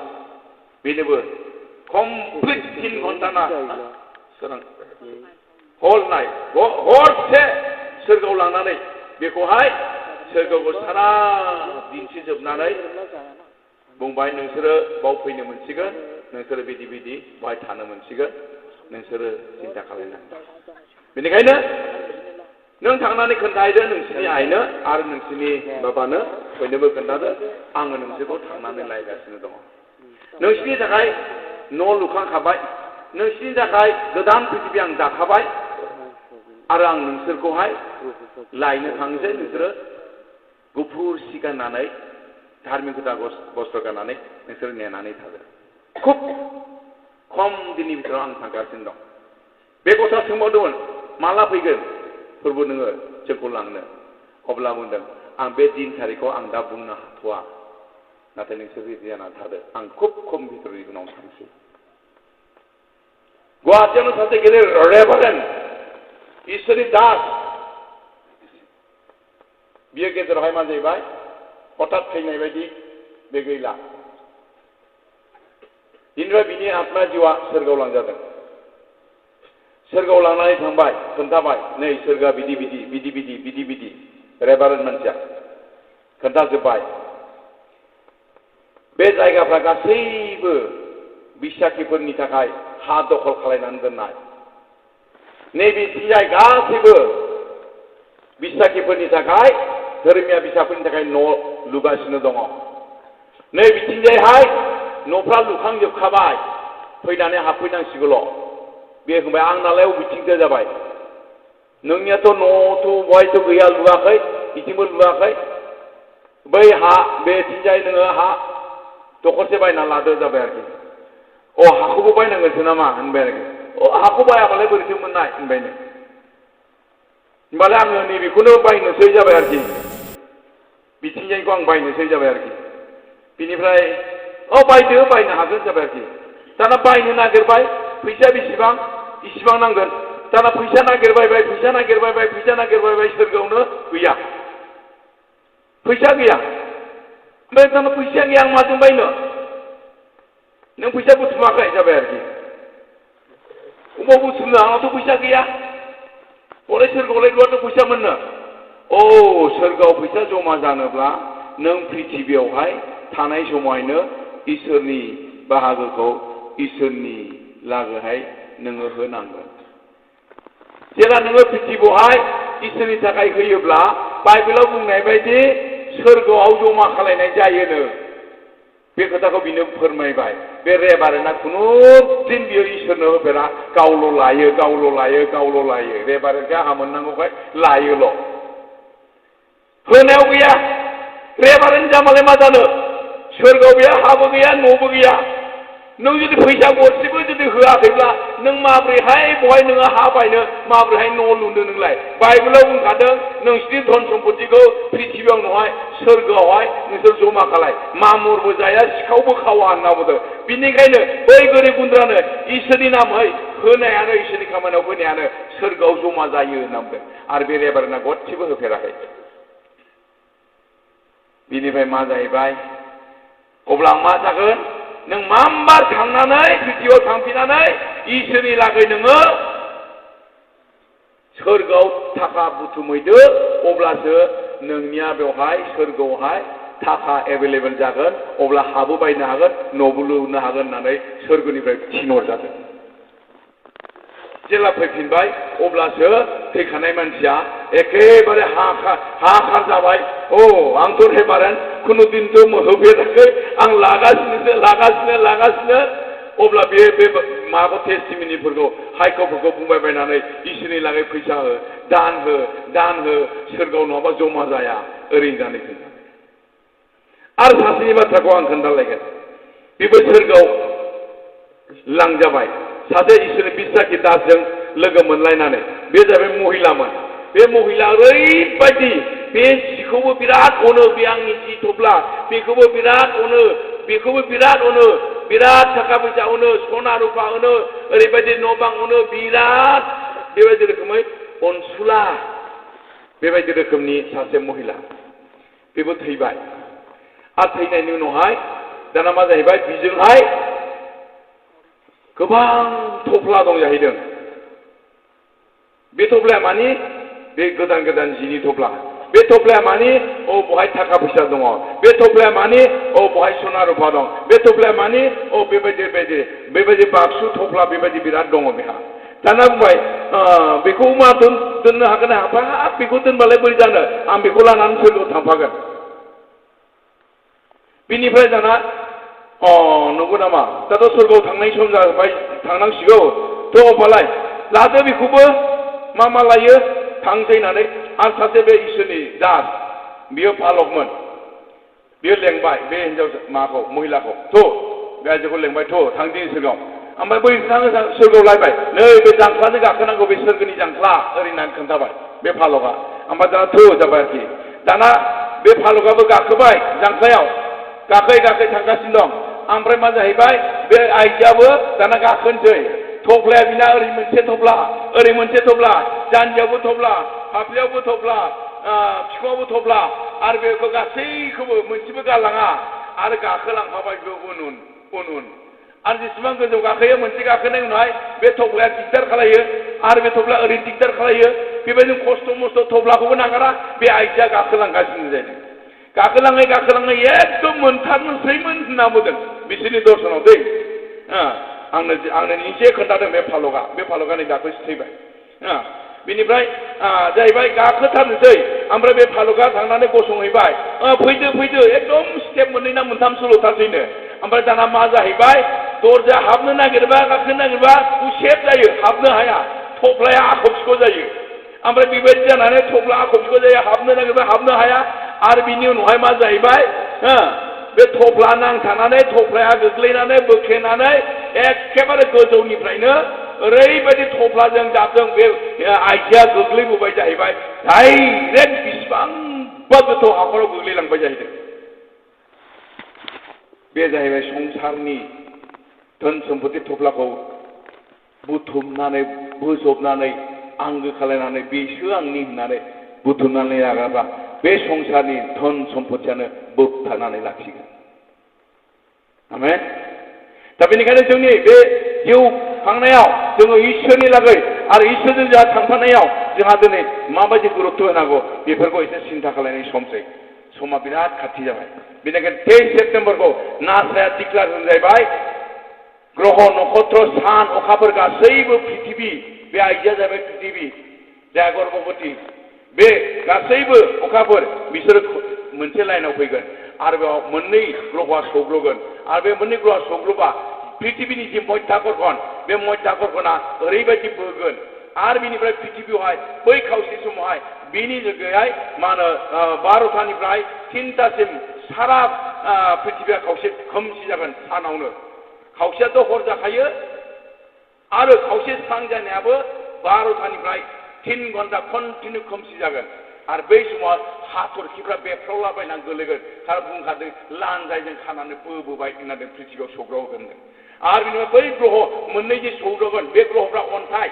बेनोबो कमप्लिट 3 घन्टा ना सोरां हल नाइट हरसे सोरगोआव लांनानै बेखौहाय सोरगोआव सारा दिन्थिजोबनानै बुंबाय नोंसोरो बाव फैनो मोनसिगोन नोंसोरो बिदि बिदि बाहाय थानो मोनसिगोन नोंसोरो सिन्था खालामनांगौ बेनिखायनो नों थांनानै खोन्थाहैदो नोंसिनि आइनो आरो नोंसिनि बाबानो बयनोबो खोन्थादो आङो नोंसोरखौ थांनानै लायगासिनो दङ नोंसिनि थाखाय न' लुखांखाबाय नोंसिनि थाखाय गोदान पृथिबी आं दाखाबाय आरो आं नोंसोरखौहाय लायनो थांसै नोंसोरो गुफुर सि गाननानै धार्मिकता बस्त्र गाननानै नोंसोर नेनानै थादो खुब खम दिननि भितराव आं थांगासिनो दं बे गथ'आ सोंबावदोंमोन माला फैगोन फोरबो नोङो जोंखौ लांनो अब्ला बुंदों आं बे दिन थारिखखौ आं दा बुंनो हाथ'वा नाथाय नोंसोर रेडि जानानै थादो आं खुब खम भितरनि उनाव थांसै गुवाहाटियावनो सासे गेदेर रेभारेन्ड इसोरनि दास बियो गेजेरावहाय मा जाहैबाय हठाৎ थैनाय बायदि बे गैला दिनैबा बिनि आत्मा जिउआ सोरगोआव लांजादों सोरगोआव लांनानै थांबाय खोन्थाबाय नै सोरगोआ बिदि बिदि बिदि बिदि बिदि बिदि रेभारेन्ड मानसिया खोन्थाजोब्बाय बे जायगाफ्रा गासैबो बिसाखिफोरनि थाखाय हा दखल खालायनानै दोननाय नैबेथिंजाय गासैबो बिसाखिफोरनि थाखाय धोरोमिया बिसाफोरनि थाखाय न' लुगासिनो दङ नै बिथिंजायहाय न'फ्रा लुखांजोबखाबाय फैनानै हाबफैनांसिगौल' बे होनबाय आंनालाय बबेथिंसो जाबाय नोंनियाथ' न'थ' बहायथ' गैया लुवाखै बिथिंबो लुवाखै बै हा बेथिंजाय नोङो हा दखरसे बायना लादो जाबाय आरोखि अ हाखौबो बायनांगोनसो नामा होनबाय आरोखि अ हाखौ बायाबालाय बोरैथो मोननाय होनबायनो होनबालाय आङो नैबेखौनो बायनोसै जाबाय आरोखि बिथिंजायखौ आं बायनोसै जाबाय आरोखि बिनिफ्राय अ बायदो बायनो हागोन जाबाय आरोखि दाना बायनो नागिरबाय फैसा बेसेबां इसिबां नांगोन दाना फैसा नागिरबायबाय फैसा नागिरबायबाय फैसा नागिरबायबाय सोरगोआवनो गैया फैसा गैया ओमफ्राय दाना फैसा गैया आं माजों बायनो नों फैसा बुथुमाखै जाबाय आरोखि अबाव बुथुमनो आंनावथ' फैसा गैया हरै सोरगोआवलाय बहाथो फैसा मोननो अ सोरगोआव फैसा जमा जानोब्ला नों पृथिबियावहाय थानाय समावहायनो इसोरनि बाहागोखौ इसोरनि लागोहाय नोङो होनांगोन जेला नोङो पृथिबियावहाय इसोरनि थाखाय होयोब्ला बाइबेलाव बुंनाय बायदि सोरगोआव जमा खालायनाय जायोनो बे खोथाखौ बिनो फोरमायबाय बे रेभारेन्डआ खुनु दिन बियो इसोरनो होफेरा गावल' लायो गावल' लायो गावल' लायो रेभारेन्डखौ आंहा मोननांगौखाय लायोल' होनायाव गैया रेभारेन्ड जामालाय मा जानो सोरगोआव गैया हाबो गैया न'बो गैया नों जुदि फैसा गरसेबो जुदि होआखैब्ला नों माब्रैहाय बहाय नोङो हा बायनो माब्रैहाय न' लुनो नोंलाय बाइबेलाव बुंखादों नोंसिनि धन सम्पतिखौ पृथिबियाव नहाय सोरगोआवहाय नोंसोर जमा खालाय मामुरबो जाया सिखावबो खावा होनना बुंदों बिनिखायनो बै गोरिब गुन्द्रानो इसोरनि नामै होनायानो इसोरनि खामानियाव होनायानो सोरगोआव जमा जायो होनना बुंदों आरो बे रेभारेन्डआ गदसेबो होफेराखै बिनिफ्राय मा जाहैबाय अब्ला मा जागोन नों मामबार थांनानै पृथिबियाव थांफिननानै इसोरनि लागै नोङो सोरगोआव थाखा बुथुमहैदो अब्लासो नोंनिया बेवहाय सोरगोआवहाय थाखा एभेलेबेल जागोन अब्ला हाबो बायनो हागोन न'बो लुनो हागोन होननानै सोरगोनिफ्राय थिनहरजादों जेला फैफिनबाय अब्लासो थैखानाय मानसिया एखेबारे हाखार जाबाय अ आंथ' रेभारेन्ड खुनु दिनथ' होफेराखै आं लागासिनो अब्ला बे माबा टेस्टिमिनिफोरखौ हायख'फोरखौ बुंबाय बायनानै इसोरनि लागै फैसा हो दान हो सोरगोआव नङाबा जमा जाया ओरैनो जानाय खोन्था आरो सासेनि बाथ्राखौ आं खोन्थालायगोन बेबो सोरगोआव लांजाबाय सासे इसोरनि बिसाखि दासजों लोगो मोनलायनानै बे जाबाय महिलामोन बे महिला ओरैबायदि बे जिखौबो बिराद अनो बे आंनि जि थफ्ला बेखौबो बिराद अनो बिराद थाखा फैसा अनो सना रुफा अनो ओरैबायदि न' बां अनो बिराद बेबायदि रोखोमै अनसुला बेबायदि रोखोमनि सासे महिला बेबो थैबाय आरो थैनायनि उनावहाय दाना मा जाहैबाय बिजोंहाय गोबां थफ्ला दं जाहैदों बे थफ्लाया मानि बे गोदान जिनि थफ्ला बे थफ्लाया मानि बहाय थाखा फैसा दङ बे थफ्लाया मानि बहाय सना रुफा दं बे थफ्लाया मानि बेबायदि बाक्सु थफ्ला बेबायदि बिराद दङ बेहा दाना बुंबाय बेखौ मा दोननो हागोन हाब बेखौ दोनबालाय बोरै जानो आं बेखौ लानानै सोरगोआव थांफागोन बिनिफ्राय दाना नंगौ नामा दाथ' सोरगोआव थांनाय सम जाबाय थांनांसिगौ थ' अब्लालाय लादो बेखौबो मा लायो थांसै होननानै आरो सासे बे इसोरनि दास बियो फालकमोन बियो लेंबाय बे हिनजाव माखौ महिलाखौ थ' बे आइजोखौ लेंबाय थ' थांदिनि सोरगोआव ओमफ्राय बै थाङो सोरगोआव लायबाय नै बे जांख्लाजों गाखोनांगौ बे सोरगोनि जांख्ला ओरै होननानै खोन्थाबाय बे फालकआ ओमफ्राय दाना थ' जाबाय आरोखि दाना बे फालकआबो गाखोबाय जांख्लायाव गाखोयै थांगासिनो दं ओमफ्राय मा जाहैबाय बे आइजोआबो दाना गाखोनोसै थफ्लाया बिना ओरै मोनसे थफ्ला ओरै मोनसे थफ्ला जानजियावबो थफ्ला फाफ्लियावबो थफ्ला बिखुङावबो थफ्ला आरो बेखौ गासैखौबो मोनसेबो गालाङा आरो गाखोलांफाबाय बे उन आरो जेसेबां गोजौ गाखोयो मोनसे गाखोनाय उनावहाय बे थफ्लाया दिगदार खालायो आरो बे थफ्लाया ओरै दिगदार खालायो बेबायदिनो खस्थ' मस्थ' थफ्लाखौबो नागारा बे आइजोआ गाखोलांगासिनो जादों गाखोलाङै एकदम मोनथारनोसैमोन होनना बुंदों बिसोरनि दर्शनाव दै आंनो निजे खोन्थादों बे फालकआ नै दाख्लै थैबाय बिनिफ्राय जाहैबाय गाखोथारनोसै ओमफ्राय बे फालकआ थांनानै गसंहैबाय फैदो एकदम स्टेप मोननै ना मोनथामसोल'थारसैनो ओमफ्राय दाना मा जाहैबाय दरजा हाबनो नागिरबा गाखोनो नागिरबा गुसेब जायो हाबनो हाया थफ्लाया आखब सिख' जायो ओमफ्राय बेबायदि जानानै थफ्ला आखब सिख' जायो हाबनो नागिरबा हाबनो हाया आरो बिनि उनावहाय मा जाहैबाय बे थफ्ला नांथानानै थफ्लाया गोग्लैनानै बोख्लेनानै एखेबारे गोजौनिफ्रायनो ओरैबायदि थफ्लाजों जाबदों बे आइजोआ गोग्लैबोबाय जाहैबाय डाइरेक्ट बिसिबांबा गोथौ हाखराव गोग्लैलांबाय जाहैदों बे जाहैबाय संसारनि धोन सम्पति थफ्लाखौ बुथुमनानै बोजबनानै आंगो खालायनानै बेसो आंनि होननानै बुथुमनानै लागाबा बे संसारनि धन सम्पतियानो बोबथानानै लाखिगोन आमेन दा बेनिखायनो जोंनि बे जिउ खांनायाव जोङो इसोरनि लागै आरो इसोरजों जोंहा थांफानायाव जोंहा दिनै माबायदि गुरुत्व होनांगौ बेफोरखौ एसे सिन्था खालायनाय समसै समा बिराद खाथि जाबाय बेनिखायनो 23 सेप्तेम्बरखौ नासाया डिक्लेयार होजायबाय ग्रह नक्षत्र सान अखाफोर गासैबो पृथिबि बे आइजोआ जाहैबाय पृथिबि जाय गर्भवती बे गासैबो अखाफोर बिसोरो मोनसे लाइनाव फैगोन आरो बेयाव मोननै ग्रहआ सौग्रावगोन आरो बे मोननै ग्रहआ सौग्रावबा पृथिबिनि जि मध्याकर्षण बे मध्याकर्षणा ओरैबायदि बोगोन आरो बिनिफ्राय पृथिबियावहाय बै खावसे समावहाय बिनि जायगायावहाय मा होनो 12टानिफ्राय 3टासिम सारा पृथिबिया खावसे खोमसि जागोन सानावनो खावसेयाथ' हर जाखायो आरो खावसे सान जानायाबो 12टानिफ्राय 3 घन्टा कन्टिनिउ खोमसि जागोन आरो बै समाव हाथरखिफ्रा बेफ्रावलाबायनानै गोलैगोन आरो बुंखादों लान्जायजों खानानै बोबोबाय होननानै पृथिबियाव सौग्रावगोन आरो बिनिफ्राय बै ग्रह मोननै जे सौग्रावगोन बे ग्रहफ्रा अन्थाइ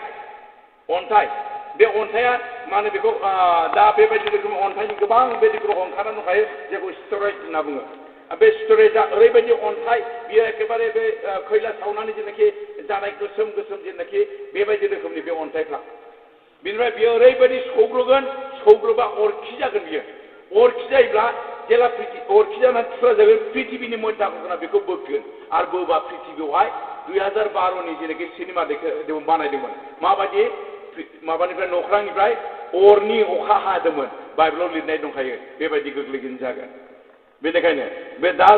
बे अन्थाइया मा होनो बेखौ दा बेबायदि रोखोमनि अन्थाइनि गोबां बेबायदि ग्रह ओंखारनानै दंखायो जेखौ स्टेरइड होनना बुङो बे स्टेरइडआ ओरैबायदि अन्थाइ बियो एखेबारे बे खैला सावनानै जेनाखि जानाय गोसोम जेनाखि बेबायदि रोखोमनि बे अन्थाइफ्रा बिनिफ्राय बियो ओरैबायदि सौग्रोबा अरखि जागोन बियो अरखि जायोब्ला जेला अरखि जानानै थुख्रा जागोन पृथिबिनि मध्याकर्षणा बेखौ बोगोन आरो बोबा पृथिबियावहाय 2012नि जेनाखि सिनेमा बानायदोंमोन माबायदि माबानिफ्राय नख्रांनिफ्राय अरनि अखा हादोंमोन बाइबेलाव लिरनाय दंखायो बेबायदि गोग्लैगोन जागोन बेनिखायनो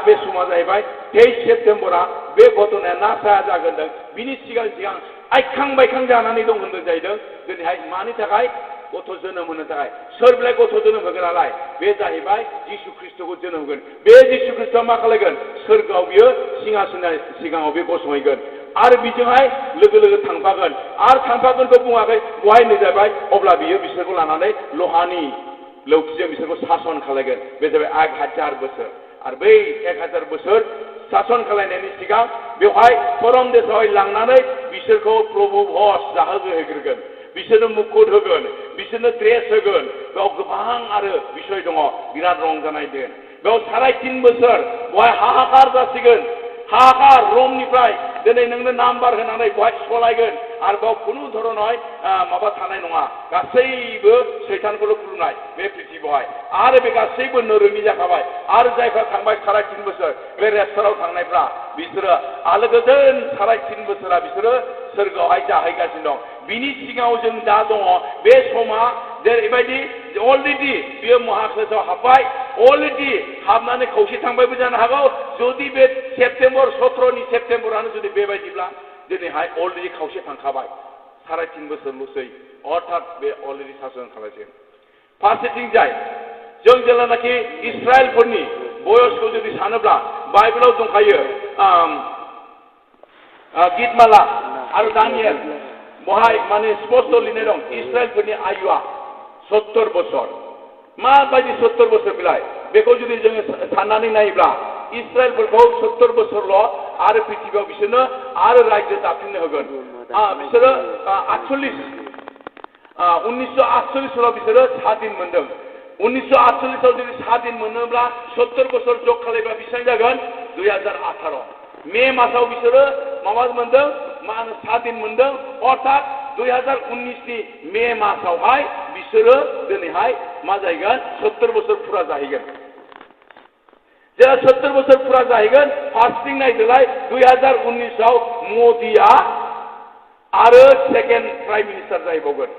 बे समा जाहैबाय 23 सेप्तेम्बरा बे घटनाया नासाया जागोन बिनि सिगां आइखां बायखां जानानै दं होनदों जाहैदों दिनैहाय मानि थाखाय गथ' जोनोम होनो थाखाय सोर बिलाय गथ' जोनोम होगोन नालाय बे जाहैबाय जिसु ख्रिस्ट'खौ जोनोम होगोन बे जिसु ख्रिस्ट'आ मा खालायगोन सोरगोआव बियो सिंहासननि सिगाङाव बे गसंहैगोन आरो बिजोंहाय लोगो थांफागोन आरो थांफागोनखौ बुङाखै बहाय जाबाय अब्ला बियो बिसोरखौ लानानै लहानि लौथिजों बिसोरखौ सासन खालायगोन बे जाबाय 1000 बोसोर आरो बै 1000 बोसोर सासन खालायनायनि सिगां बेवहाय परम देशआवहाय लांनानै बिसोरखौ प्रभु भज जाहोग्रोगोन बिसोरनो मुकुट होगोन बिसोरनो ड्रेस होगोन बेयाव गोबां आरो बिसय दङ बिराद रंजानाय दिन बेयाव 3.5 बोसोर बहाय हाहाकार जासिगोन हाहाकार रमनिफ्राय दिनै नोंनो नाम्बार होनानै बहाय सलायगोन आरो बाव खुनु धरनाय माबा थानाय नङा गासैबो सैतानखौल' खुलुमनाय बे पृथ्वीयावहाय आरो बे गासैबो नोरोङि जाखाबाय आरो जायफ्रा थांबाय 3.5 बोसोर बे रेपसाराव थांनायफ्रा बिसोरो आलो गोजोन 3.5 बोसोरा बिसोरो सोरगोआवहाय जाहैगासिनो दं बिनि सिगाङाव जों दा दङ बे समा जेरैबायदि अलरेडि बियो महाक्लेशआव हाबबाय अलरेडि हाबनानै खौसे थांबायबो जानो हागौ जुदि बे सेप्तेम्बर 17 सेप्तेम्बरानो जुदि बेबायदिब्ला दिनैहाय अलरेडि खावसे थांखाबाय 3.5 बोसोरल'सै अर्थात बे अलरेडि सासन खालायसिगोन फारसेथिंजाय जों जेब्लानाखि इस्राएलफोरनि बयसखौ जुदि सानोब्ला बाइबेलाव दंखायो गितमाला आरो दानियेल बहाय माने स्पष्ट लिरनाय दं इस्राएलफोरनि आयुआ 70 बोसोर माबायदि 70 बोसोर बिलाय बेखौ जुदि जोङो साननानै नायोब्ला इस्राएलफोरखौ 70 बोसोरल' आरो पृथ्वीयाव बिसोरनो आरो रायजो दाफिननो होगोन बिसोरो 1948 बिसोरो स्वाधीन मोनदों 1948 जुदि स्वाधीन मोनोब्ला 70 बोसोर जग खालायबा बेसेबां जागोन 2018 मे मासाव बिसोरो माबा मोनदों मा होनो स्वाधीन मोनदों अर्थात 2019 मे मासावहाय बिसोरो दिनैहाय मा जाहैगोन 70 बोसोर फुरा जाहैगोन जेला 70 बोसोर फुरा जाहैगोन फार्स्टिं नायदोलाय 2019 मोदिया आरो सेकेंड प्राइम मिनिस्टार जाहैबावगोन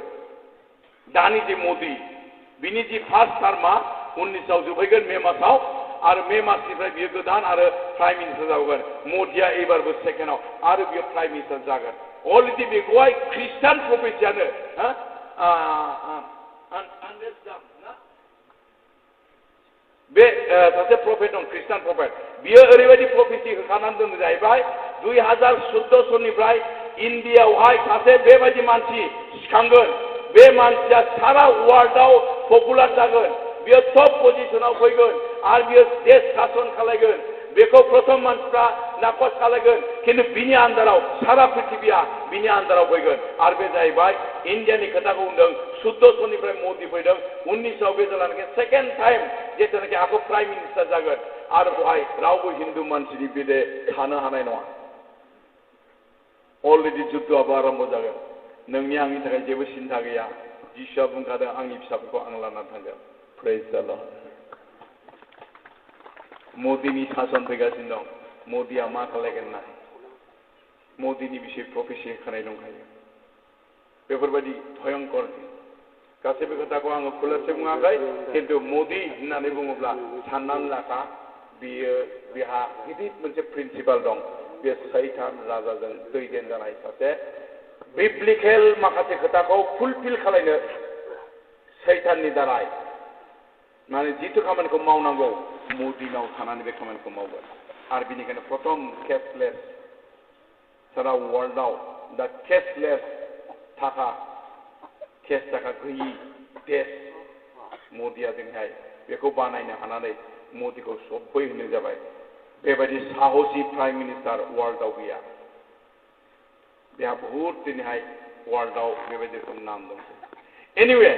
दानि जे मोदी बिनि जि फार्स्ट टार्मा 19 जोबहैगोन मे मासाव आरो मे मासनिफ्राय बियो गोदान आरो प्राइम मिनिस्टार जागोन मोदिया एबारबो सेकेंडआव आरो बियो प्राइम मिनिस्टार जागोन अलरेडि बेखौहाय ख्रिस्टान प्रफेसियानो बे सासे प्रफेट दं ख्रिस्टान प्रफेट बियो ओरैबायदि प्रफेसि होखानानै दोननो जाहैबाय 2014 सननिफ्राय इन्डियाआवहाय सासे बेबायदि मानसि सिखांगोन बे मानसिया सारा वर्ल्डआव पपुलार जागोन बियो टप पजिशनाव फैगोन आरो बियो देश शासन खालायगोन बेखौ प्रथम मानसिफ्रा नाकच खालायगोन खिन्थु बिनि आन्दाराव सारा पृथ्वीया बिनि आन्दाराव फैगोन आरो बे जाहैबाय इन्डियानि खोथाखौ बुंदों 14 सननिफ्राय मोदी फैदों 19 बे जेलानाखि सेकेंड टाइम जेथुनाखि आखौ प्राइम मिनिस्टार जागोन आरो बेवहाय रावबो हिन्दु मानसिनि बिदे थानो हानाय नङा अलरेडि जुद्धआबो आरम्भ जागोन नोंनि आंनि थाखाय जेबो सिन्था गैया जिसुआ बुंखादों आंनि फिसाफोरखौ आं लानानै थांगोन प्रेज द लर्ड मोदीनि शासन फैगासिनो दं मोदीया मा खालायगोन ना मोदीनि बिषय प्रफेसि होखानाय दंखायो बेफोरबायदि भयंकर गासैबो खोथाखौ आङो खुलासे बुङाखै खिन्थु मोदी होननानै बुङोब्ला साननानै लाखा बियो बिहा गिदिर मोनसे प्रिन्सिपाल दं बे सैतान राजाजों दैदेन जानाय सासे बिब्लिकेल माखासे खोथाखौ फुलफिल खालायनो सैताननि दाराय माने जिथु खामानिखौ मावनांगौ मोदीनाव थानानै बे खामानिखौ मावगोन आरो बेनिखायनो प्रथम केसलेस सारा वर्ल्डआव दा केसलेस थाखा केस थाखा गैयि देश मोदीया जोंहाय बेखौ बानायनो हानानै मोदीखौ सबै होनो जाबाय बेबायदि साहसि प्राइम मिनिस्टार वर्ल्डआव गैया बेहा बहुद दिनैहाय वर्ल्डआव बेबायदि रोखोम नाम दं एनिवे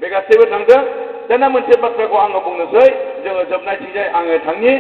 बे गासैबो थांदों दाना मोनसे बाथ्राखौ आङो बुंनोसै जोङो जोबनायथिंजाय आङो थांनि